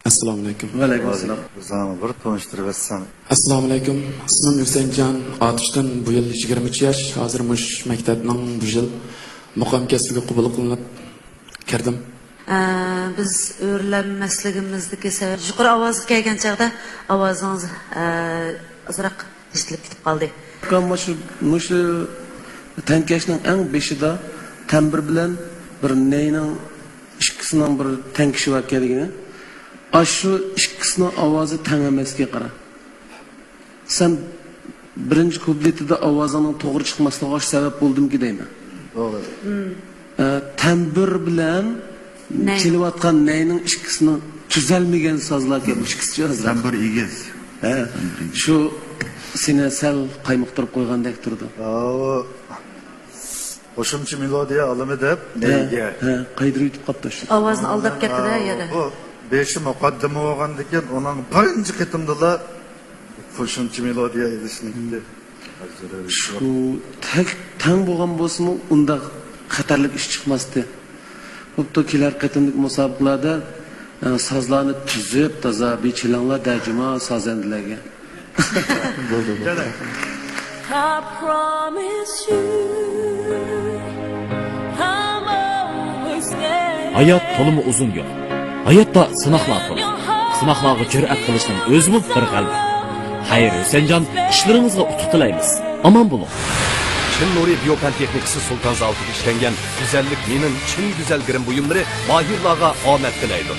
ئەسسالامۇئەلەيكۇم. ۋەئەلەيكۇم ئەسسالام. ئۆزۈڭنى بىر تونۇشتۇرۇۋەتسەڭ. ئەسسالامۇئەلەيكۇم. ئىسمىم ھۈسەيىنجان ئاتۇشتىن. بۇ يىل يىگىرمە ئۈچ ياش. ھازىر مۇشۇ مەكتەپنىڭ بۇ يىل مۇقىم كەسپىگە قوبۇل قىلىنىپ كىردىم. ئە، بىز ئۆرلەنمەسلىكىمىزدىكى سەۋەب، يۇقىرى ئاۋازغا كەلگەن چاغدا ئاۋازىڭىز، ئە، ئازراق ئېشىتىلىپ كېتىپ قالدى. ئۇكام، مۇشۇ، مۇشۇ تەڭكەشنىڭ ئەڭ بېشىدا تەمبۇر بىلەن بىر نەينىڭ ئىككىسىنىڭ بىر تەڭكىشى باركەن دېگىنى. ئاشۇ ئىككىسىنىڭ ئاۋازى تەڭ ئەمەسكەن، قارا. سەن بىرىنچى كۇپلېتىدا ئاۋازىڭنىڭ توغرا چىقماسلىقىغا ئاشۇ سەۋەب بولدىمىكى دەيمەن. توغرا. ئە، تەمبۇر بىلەن نەي. چېلىۋاتقان نەينىڭ ئىككىسىنىڭ تۈزەلمىگەن سازلاركەن، بۇ ئىككىسى ئازراق. تەمبۇر ئېگىز. ھە، تەمبۇر ئېگىز. شۇ سېنى سەل قايمۇقتۇرۇپ قويغاندەك تۇرىدۇ. ئاۋۇ قوشۇمچە مېلودىيە ئالىمى دەپ، ھە، نەيگە. ھە، قايدۇرۇپ يېتىپ قاپتۇ شۇ. ئاۋازنى ئالداپ كەتتى-دە، ئاۋۇ، يەنە. بۇ بېشى مۇقەددىمە بولغاندىكىن، ئۇنىڭ بىرىنچى قېتىمدىلا قوشۇمچە مېلودىيە ئېلىشنىڭكى. شۇ تەك-، تەڭ بولغان بولسىمۇ، ئۇنداق خەتەرلىك ئىش چىقماستى. بوپتۇ، كېلەر قېتىملىق مۇسابىقىلەردە، ئە، سازلارنى تۈزۈپ، تازا بىر چېلىڭلار دە جۇما سازەندىلەرگە. بولدى، بولدى. I promise you, I'm always there. ھايات تولىمۇ ئۇزۇن يول. ھاياتتا سىناقلار تولا. سىناقلارغا جۈرئەت قىلىشنىڭ ئۆزىمۇ بىر غەلىبە. خەير ھۈسەنجان، ئىشلىرىڭىزغا ئۇتۇق تىلەيمىز. ئامان بولۇڭ. چىن نۇرى بىيۇ پەن تېخنىكىسى سۇلتان زاۋۇتىدا ئىشلەنگەن گۈزەللىك مېنىڭ چىن گۈزەل گىرىم بۇيۇملىرى ماھىرلارغا ئامەت تىلەيدۇ.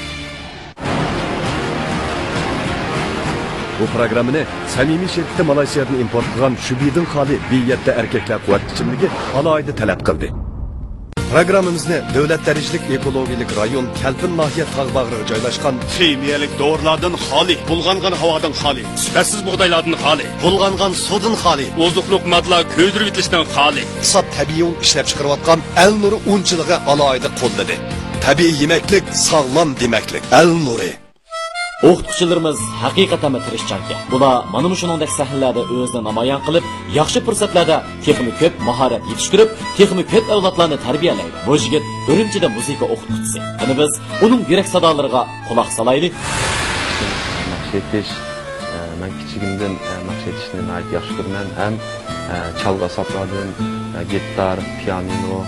بۇ پروگراممىنى سەمىمىي شىركىتى مالايسىيادىن ئىمپورت قىلغان شۈبىدىن خالىي بىيەتتە ئەركەكلەر قۇۋۋەت ئىچىملىكى ئالاھىدە تەلەپ قىلدى. پروگراممىمىزنى دۆلەت دەرىجىلىك ئېكولوگىيەلىك رايون كەلپىن ناھىيە تاغ باغرىغا جايلاشقان خىمىيەلىك دورىلاردىن خالىي، بۇلغانغان ھاۋادىن خالىي، سۈپەتسىز بۇغدايلاردىن خالىي، بۇلغانغان سۇدىن خالىي، ئوزۇقلۇق ماددىلار كۆيدۈرۈۋېتىلىشتىن خالىي، ساپ تەبىئىي ئۇن ئىشلەپچىقىرىۋاتقان ئەل نۇرى ئۇنچىلىقى ئالاھىدە قوللىدى. تەبىئىي يېمەكلىك، ساغلام دېمەكلىك، ئەل نۇرى. ئوقۇتقۇچىلىرىمىز ھەقىقەتەنمۇ تىرىشچانكەن. بۇلار مانا مۇشۇنىڭدەك سەھنىلەردە ئۆزىنى نامايان قىلىپ، ياخشى پۇرسەتلەردە تېخىمۇ كۆپ ماھارەت يېتىشتۈرۈپ، تېخىمۇ كۆپ ئەۋلادلارنى تەربىيەلەيدۇ. بۇ يىگىت ئۈرۈمچىدە مۇزىكا ئوقۇتقۇچىسى. قېنى بىز ئۇنىڭ يۈرەك سادالىرىغا قۇلاق سالايلى. ناخشا ئېيتىش، ئە، مەن كىچىكىمدىن، ئە، ناخشا ئېيتىشنى ناھايىتى ياخشى كۆرىمەن ھەم، ئە، چالغۇ ئاسبابلاردىن، ئە، گىتار، پىيانىنو،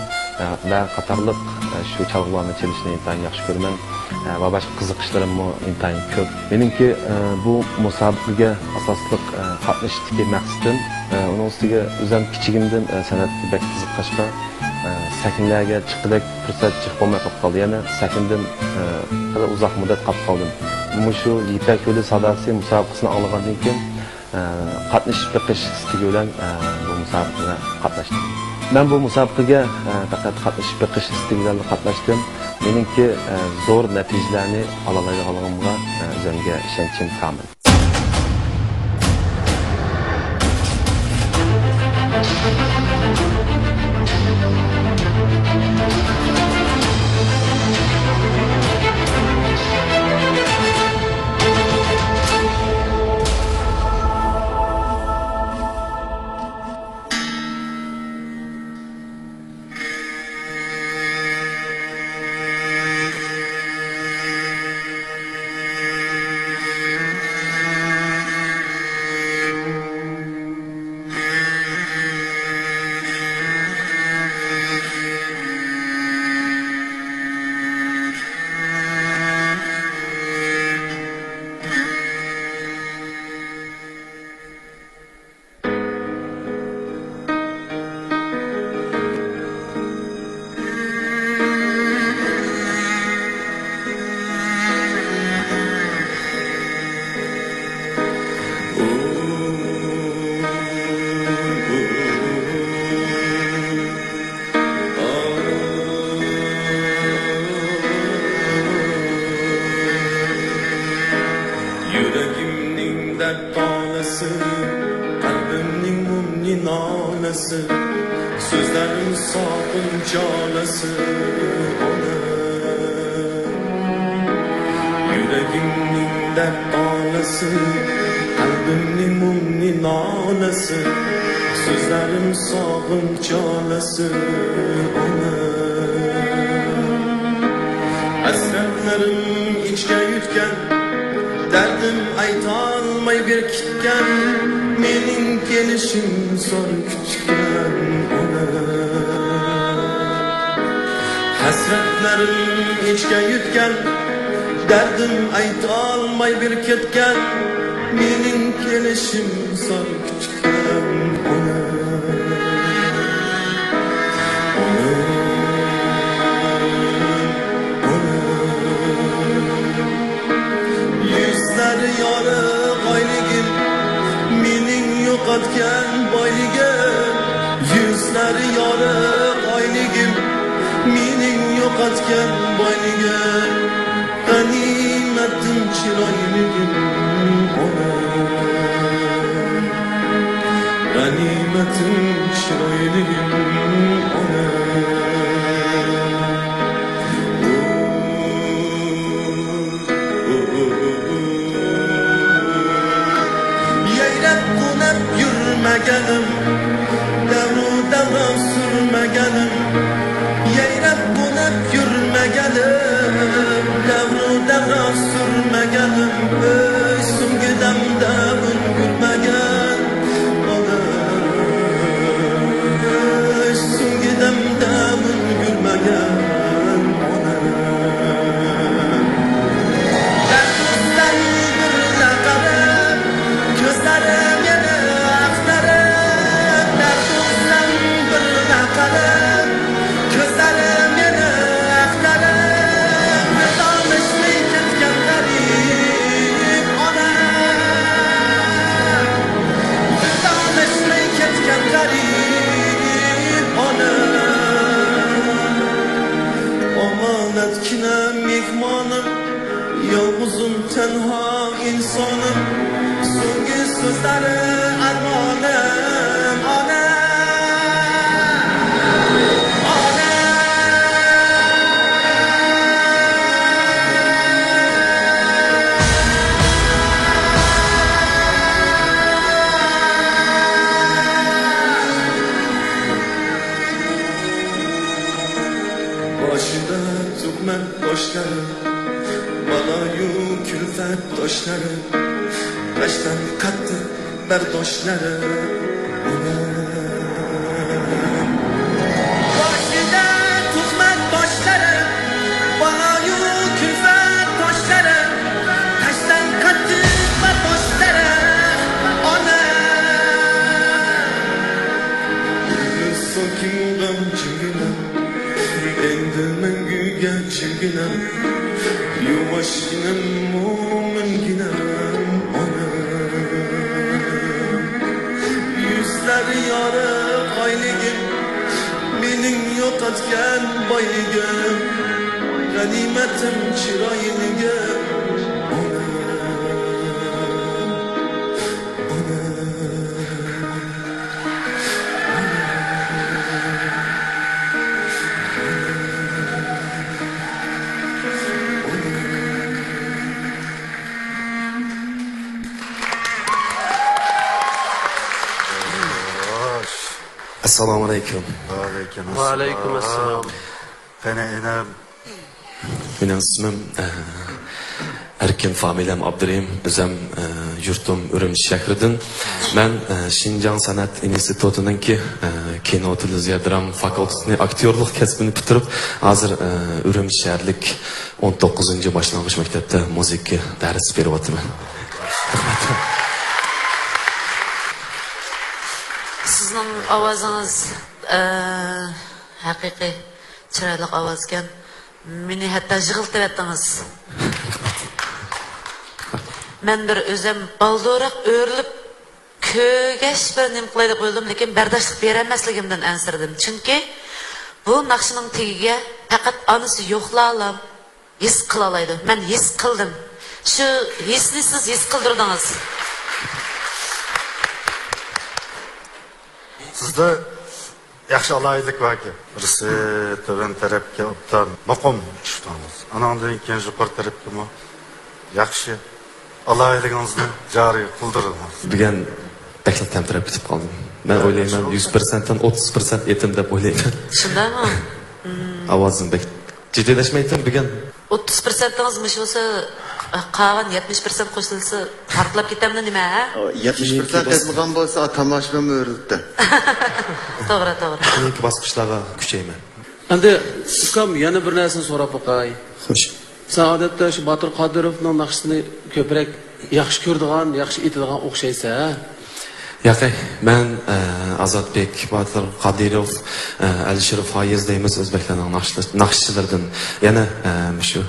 ئە، ۋە قاتارلىق، ئە، شۇ چالغۇلارنى چېلىشنى ئىنتايىن ياخشى كۆرىمەن. ئە، ۋە باشقا قىزىقىشلىرىممۇ ئىنتايىن كۆپ. مېنىڭكى، ئە، بۇ مۇسابىقىگە ئاساسلىق، ئە، قاتنىشىشتىكى مەقسىتىم، ئە، ئۇنىڭ ئۈستىگە ئۆزۈم كىچىكىمدىن، ئە، سەنئەتكە بەك قىزىققاچقا، ئە، سەھنىلەرگە چىققۇدەك پۇرسەت جىق بولماي قېلىپ قالدى. يەنە سەھنىدىن، ئە، خېلى ئۇزاق مۇددەت قاپقالدىم. مۇشۇ يىپەك يولى ساداسى مۇسابىقىسىنى ئاڭلىغاندىن كېيىن، ئە، قاتنىشىپ بېقىش ئىستىكى بىلەن، ئە، بۇ مۇسابىقىگە قاتناشتىم. مەن بۇ مۇسابىقىگە، ئە، پەقەت قاتنىشىپ بېقىش ئىستىكى بىلەنلا قاتناشتىم. مېنىڭكى، ئە، زور نەتىجىلەرنى ئالالايدىغانلىقىمغا، ئە، ئۆزۈمگە ئىشەنچىم كامىل. يۈرىكىمنىڭ دەرد تالىسى، قەلبىمنىڭ مۇڭنى نالىسى، سۆزلەرنىڭ سالقىن جالىسى ئۇنى. يۈرىكىمنىڭ دەرد تالىسى، قەلبىمنىڭ مۇڭنى نالىسى، سۆزلەرنىڭ سالقىن جالىسى ئۇنى. ھەسرەتلىرىم ئىچكە يۈتكەن، دەردىم ئېيتالماي بېكىتكەن، مېنىڭ كېلىشىم زور كۈتكەن ئۇنى. ھەسرەتلىرىم ئىچكە يۈتكەن، دەردىم ئېيتالماي بېكىتكەن، مېنىڭ كېلىشىم زور كۈتكەن ئۇنى. ئۇنى، ئۇنى، ئۇنى. يۈزلەر يارىق ئايلىقىم، مېنىڭ يوقاتكەن بايلىقىم. يۈزلەر يارىق ئايلىقىم، مېنىڭ يوقاتكەن بايلىقىم. غەنىيمەتتىن چىرايلىقىم ئۇنى. غەنىيمەتتىن چىرايلىقىم ئۇنى. يەيرەپ قونۇپ يۈرمىگىنىم، دەۋرۇ دەۋران سۈرمىگىنىم. يەيرەپ قونۇپ يۈرمىگىنىم، دەۋرۇ دەۋران سۈرمىگىنىم. ئۆي سۈڭگۈدەمدە ئۈلگۈرمىگىنىم. يالغۇزۇم، تەنھا ئىنسانىم، سۆيگۈ سۆزلەر ئەرمانىم، ئانا، ئانا. باشىدا تۈگمەن توشلىرى، بالايۇ كۈلپەت توشلىرى، بەشتىن قاتتىق بەرداشلىرى. باشىدا تۈگمەن توشلىرى، بالايۇ كۈلپەت توشلىرى، بەشتىن قاتتىق بەرداشلىرى. ئانا، ساكىنغان جىگىنىم، ئەمدى مەڭگۈگە جىگىنىم، يۇۋاشكىنىم، مۆمىنگىنىم، ئانا. يۈزلەر يارىق ئايلىگىم، مېنىڭ يوقاتكەن بايلىقىم، غەنىيمىتىم، چىرايلىقىم، ئانا، ئانا. ئەسسالامۇ ئەلەيكۇم. ۋەئەلەيكۇم ئەسسالام. ۋەئەلەيكۇم ئەسسالام. قېنى ئىنىم، مېنىڭ ئىسمىم، ئە، ئەركىن، فامىلەم ئابدۇرېھىم، ئۆزەم، ئە، يۇرتۇم ئۈرۈمچى شەھىرىدىن. مەن، ئە، شىنجاڭ سەنئەت ئىنستىتۇتىنىڭكى، ئە، كىنو، تېلېۋىزىيە، دراما فاكۇلتېتىنى، ئاكتيورلۇق كەسپىنى پۈتتۈرۈپ، ھازىر، ئە، ئۈرۈمچى شەھەرلىك ئون توققۇزىنچى باشلانغۇچ مەكتەپتە مۇزىكا دەرس بېرىۋاتىمەن. سىزنىڭ ئاۋازىڭىز، ئە، ھەقىقىي چىرايلىق ئاۋازكەن. مېنى ھەتتا يىغلىتىۋەتتىڭىز. مەن بىر ئۆزەم بالدۇرراق ئۆرۈلۈپ، كۆرگەچ بىر نېمە قىلاي دەپ ئويلىدىم، لېكىن بەرداشلىق بېرەلمەسلىكىمدىن ئەنسىرىدىم. چۈنكى بۇ ناخشىنىڭ تېگىگە پەقەت ئانىسى يوقلارلا ھېس قىلالايدۇ. مەن ھېس قىلدىم. شۇ ھېسنى سىز ھېس قىلدۇردىڭىز. سىزدە ياخشى ئالاھىدىلىك باركەن. بىرسى تۆۋەن تەرەپكە ئوبدان مۇقىم چۈشتىڭىز. ئاناندىن كېيىن يۇقىرى تەرەپكىمۇ ياخشى ئالاھىدىلىكىڭىزنى جارى قىلدۇرۇڭىز. بۈگۈن بەكلا تەمتىرەپ كېتىپ قالدىم. مەن ئويلايمەن، يۈز پىرسەنتتىن ئوتتۇز پىرسەنت ئېتىم دەپ ئويلايمەن. شۇنداقمۇ؟ ئاۋازىم بەك جىددىيلەشمەيتتىم بۈگۈن. ئوتتۇز پىرسەنتىڭىز مۇشۇ بولسا، قالغان يەتمىش پىرسەنت قوشۇلسا پارتلاپ كېتەمدۇ نېمە، ھە؟ يەتمىش پىرسەنت قېزىلغان بولسا، تاماشىبىنمۇ ئۆرۈلۈپتۇ. توغرا، توغرا. كېيىنكى باسقۇچلارغا كۈچەيمەن. ئەمدى ئۇكام، يەنە بىر نەرسىنى سوراپ باقاي. خوش. سەن ئادەتتە شۇ باتۇر قادىروفنىڭ ناخشىسىنى كۆپرەك ياخشى كۆرىدىغان، ياخشى ئېيتىدىغان ئوخشايسەن، ھە؟ ياقەي، مەن، ئە، ئازاتبېك، باتۇر قادىروف، ئە، ئەلىشىر فايىز دەيمىز ئۆزبەكلەرنىڭ ناخشىلار-، ناخشىچىلىرىدىن. يەنە، ئە، مۇشۇ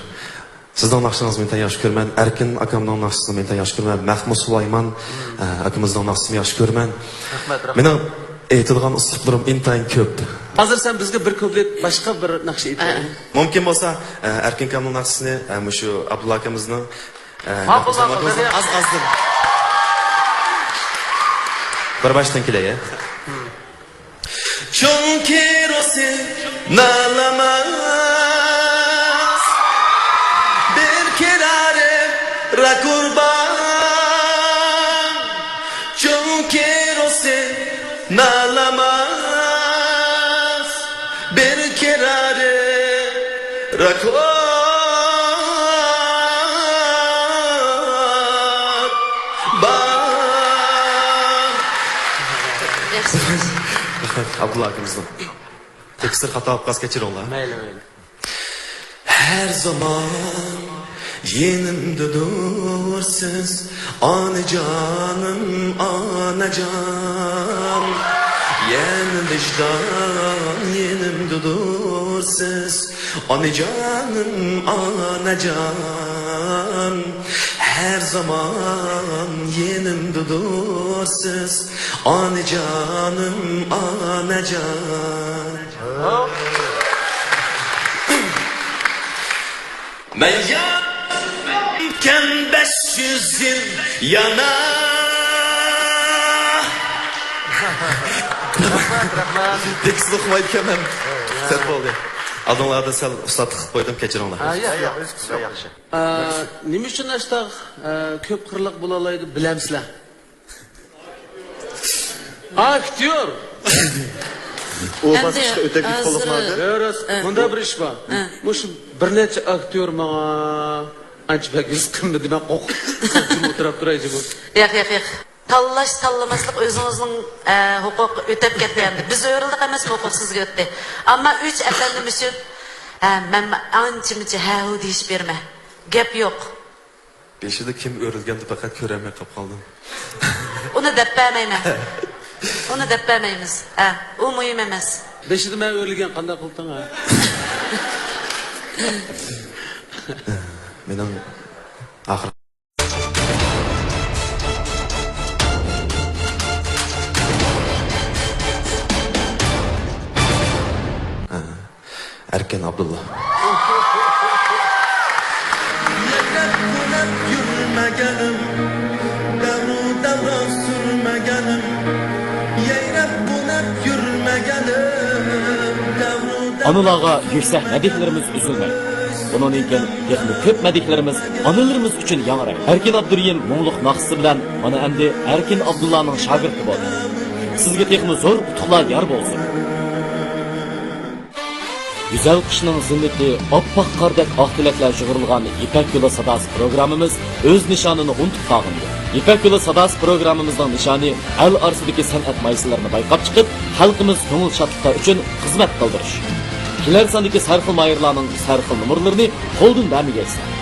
سىزنىڭ ناخشىڭىزنى ئىنتايىن ياخشى كۆرىمەن. ئەركىن ئاكامنىڭ ناخشىسىنى ئىنتايىن ياخشى كۆرىمەن. مەخمۇت سۇلايمان، ئە، ئاكىمىزنىڭ ناخشىسىنى ياخشى كۆرىمەن. رەھمەت، رەھمەت. مېنىڭ ئېيتىدىغان ئۇسلۇبلىرىم ئىنتايىن كۆپ. ھازىر سەن بىزگە بىر كۇپلېت باشقا بىر ناخشا ئېيتىپ بەرگىن. مۇمكىن بولسا، ئە، ئەركىن ئاكامنىڭ ناخشىسىنى، ئە، مۇشۇ ئابدۇللا ئاكىمىزنىڭ، ئە، ماقۇل، ماقۇل، ئاز، ئازدىن. بىر باشتىن كېلەي، ئە. چۈنكى روزى نالىماس، بىر كىرارى راكۇربان. چۈنكى روزى نالىماس، بىر كىرارى راكۇربان. ياخشى. ئابدۇللا ئاكىمىزنىڭ تېكىستلىرى خاتا بولۇپ قالسا كەچۈرۈڭلار. مەيلى، مەيلى. ھەر زامان يېنىمدىدۇرسىز، ئانىجانىم، ئاناجان. يەنە ۋىجدان يېنىمدىدۇرسىز، ئانىجانىم، ئاناجان. ھەر زامان يېنىمدىدۇرسىز، ئانىجانىم، ئاناجان. مەن يا يۈز يىل يانا. رەھمەت، رەھمەت. تېكىستنى ئوقۇمايدىكەنمەن. سەت بولدى. ئالدىڭلاردا سەل ئۇستاتلىق قىلىپ قويدۇم، كەچۈرۈڭلار. ھە، ياق، ياق، ياق. ئە، نېمە ئۈچۈن ئاشتاق، ئە، كۆپ قىرلىق بولالايدۇ، بىلەمسىلەر؟ ئاكتيور! ئۇ ئەمدى باسقۇچقا ئۆتەكلىك ھازىر قولۇقلاردا. يا راست، ئە. مۇندا بىر ئىش بار. ئە. مۇشۇ بىر نەچچە ئاكتيور ماڭا ئانچە بەك ھېس قىلمىدى، مەن قورقۇپ ئولتۇراپ تۇراي جۇمۇ. ياق، ياق، ياق. تاللاش، تاللىماسلىق ئۆزىڭىزنىڭ، ئە، ھوقۇق ئۆتەپ كەتتى ئەمدى. بىز ھۆرۈلدۇق ئەمەسمۇ، ھوقۇق سىزگە ئۆتتى. ئەمما ئۈچ ئەپەندىم ئۈچۈن، ئە، مەن ئانچە-مۇنچە ھە-ھۇ دېيىشىپ بېرىمەن. گەپ يوق. بېشىدا كىم ئۆرۈلگەندۇ پەقەت كۆرەلمەي قاپ قالدىم. ئۇنى دەپ بەرمەيمەن. ئۇنى دەپ بەرمەيمىز. ھە، ئۇ مۇھىم ئەمەس. بېشىدا مەن ئۆرۈلگەن، قانداق قىلدىڭ، ھە؟ مېنىڭ ئاخىر ئەركىن ئابدۇللا. يايراپ-بۇلاپ يۈرمىگەنىم، دەۋرۇ-دەۋرا سۈرمىگەنىم، يايراپ-بۇلاپ يۈرمىگەنىم، دەۋرۇ-دەۋرا ئانىلارغا يۈكسەك مەدھىيەلىرىمىز ئۈزۈلمەي، بۇنىڭدىن كېيىن تېخىمۇ كۆپ مەدھىيەلىرىمىز ئانىلىرىمىز ئۈچۈن ياڭرايدۇ. ئەركىن ئابدۇرېھىم مۇڭلۇق ناخشىسى بىلەن مانا ئەمدى ئەركىن ئابدۇللانىڭ شاگىرتى بولدى. سىزگە تېخىمۇ زور ئۇتۇقلار يار بولسۇن! گۈزەل قىشنىڭ زىننىتى، ئاپئاق قاردەك ئاق تىلەكلەر شىغىرلىغان يىپەك يولى ساداسى پروگراممىمىز ئۆز نىشانىنى ئۇنتۇپ قالغىنى يوق. يىپەك يولى ساداسى پروگراممىمىزنىڭ نىشانى ئەل ئارىسىدىكى سەنئەت مايسىلىرىنى بايقاپ چىقىپ، خەلقىمىز كۆڭۈل شادلىقى ئۈچۈن خىزمەت قىلدۇرۇش. كېلەر ساندىكى سەرخىل ماھىرلارنىڭ سەرخىل نومۇرلىرىنى قولدىن بەرمىگەيسىلەر.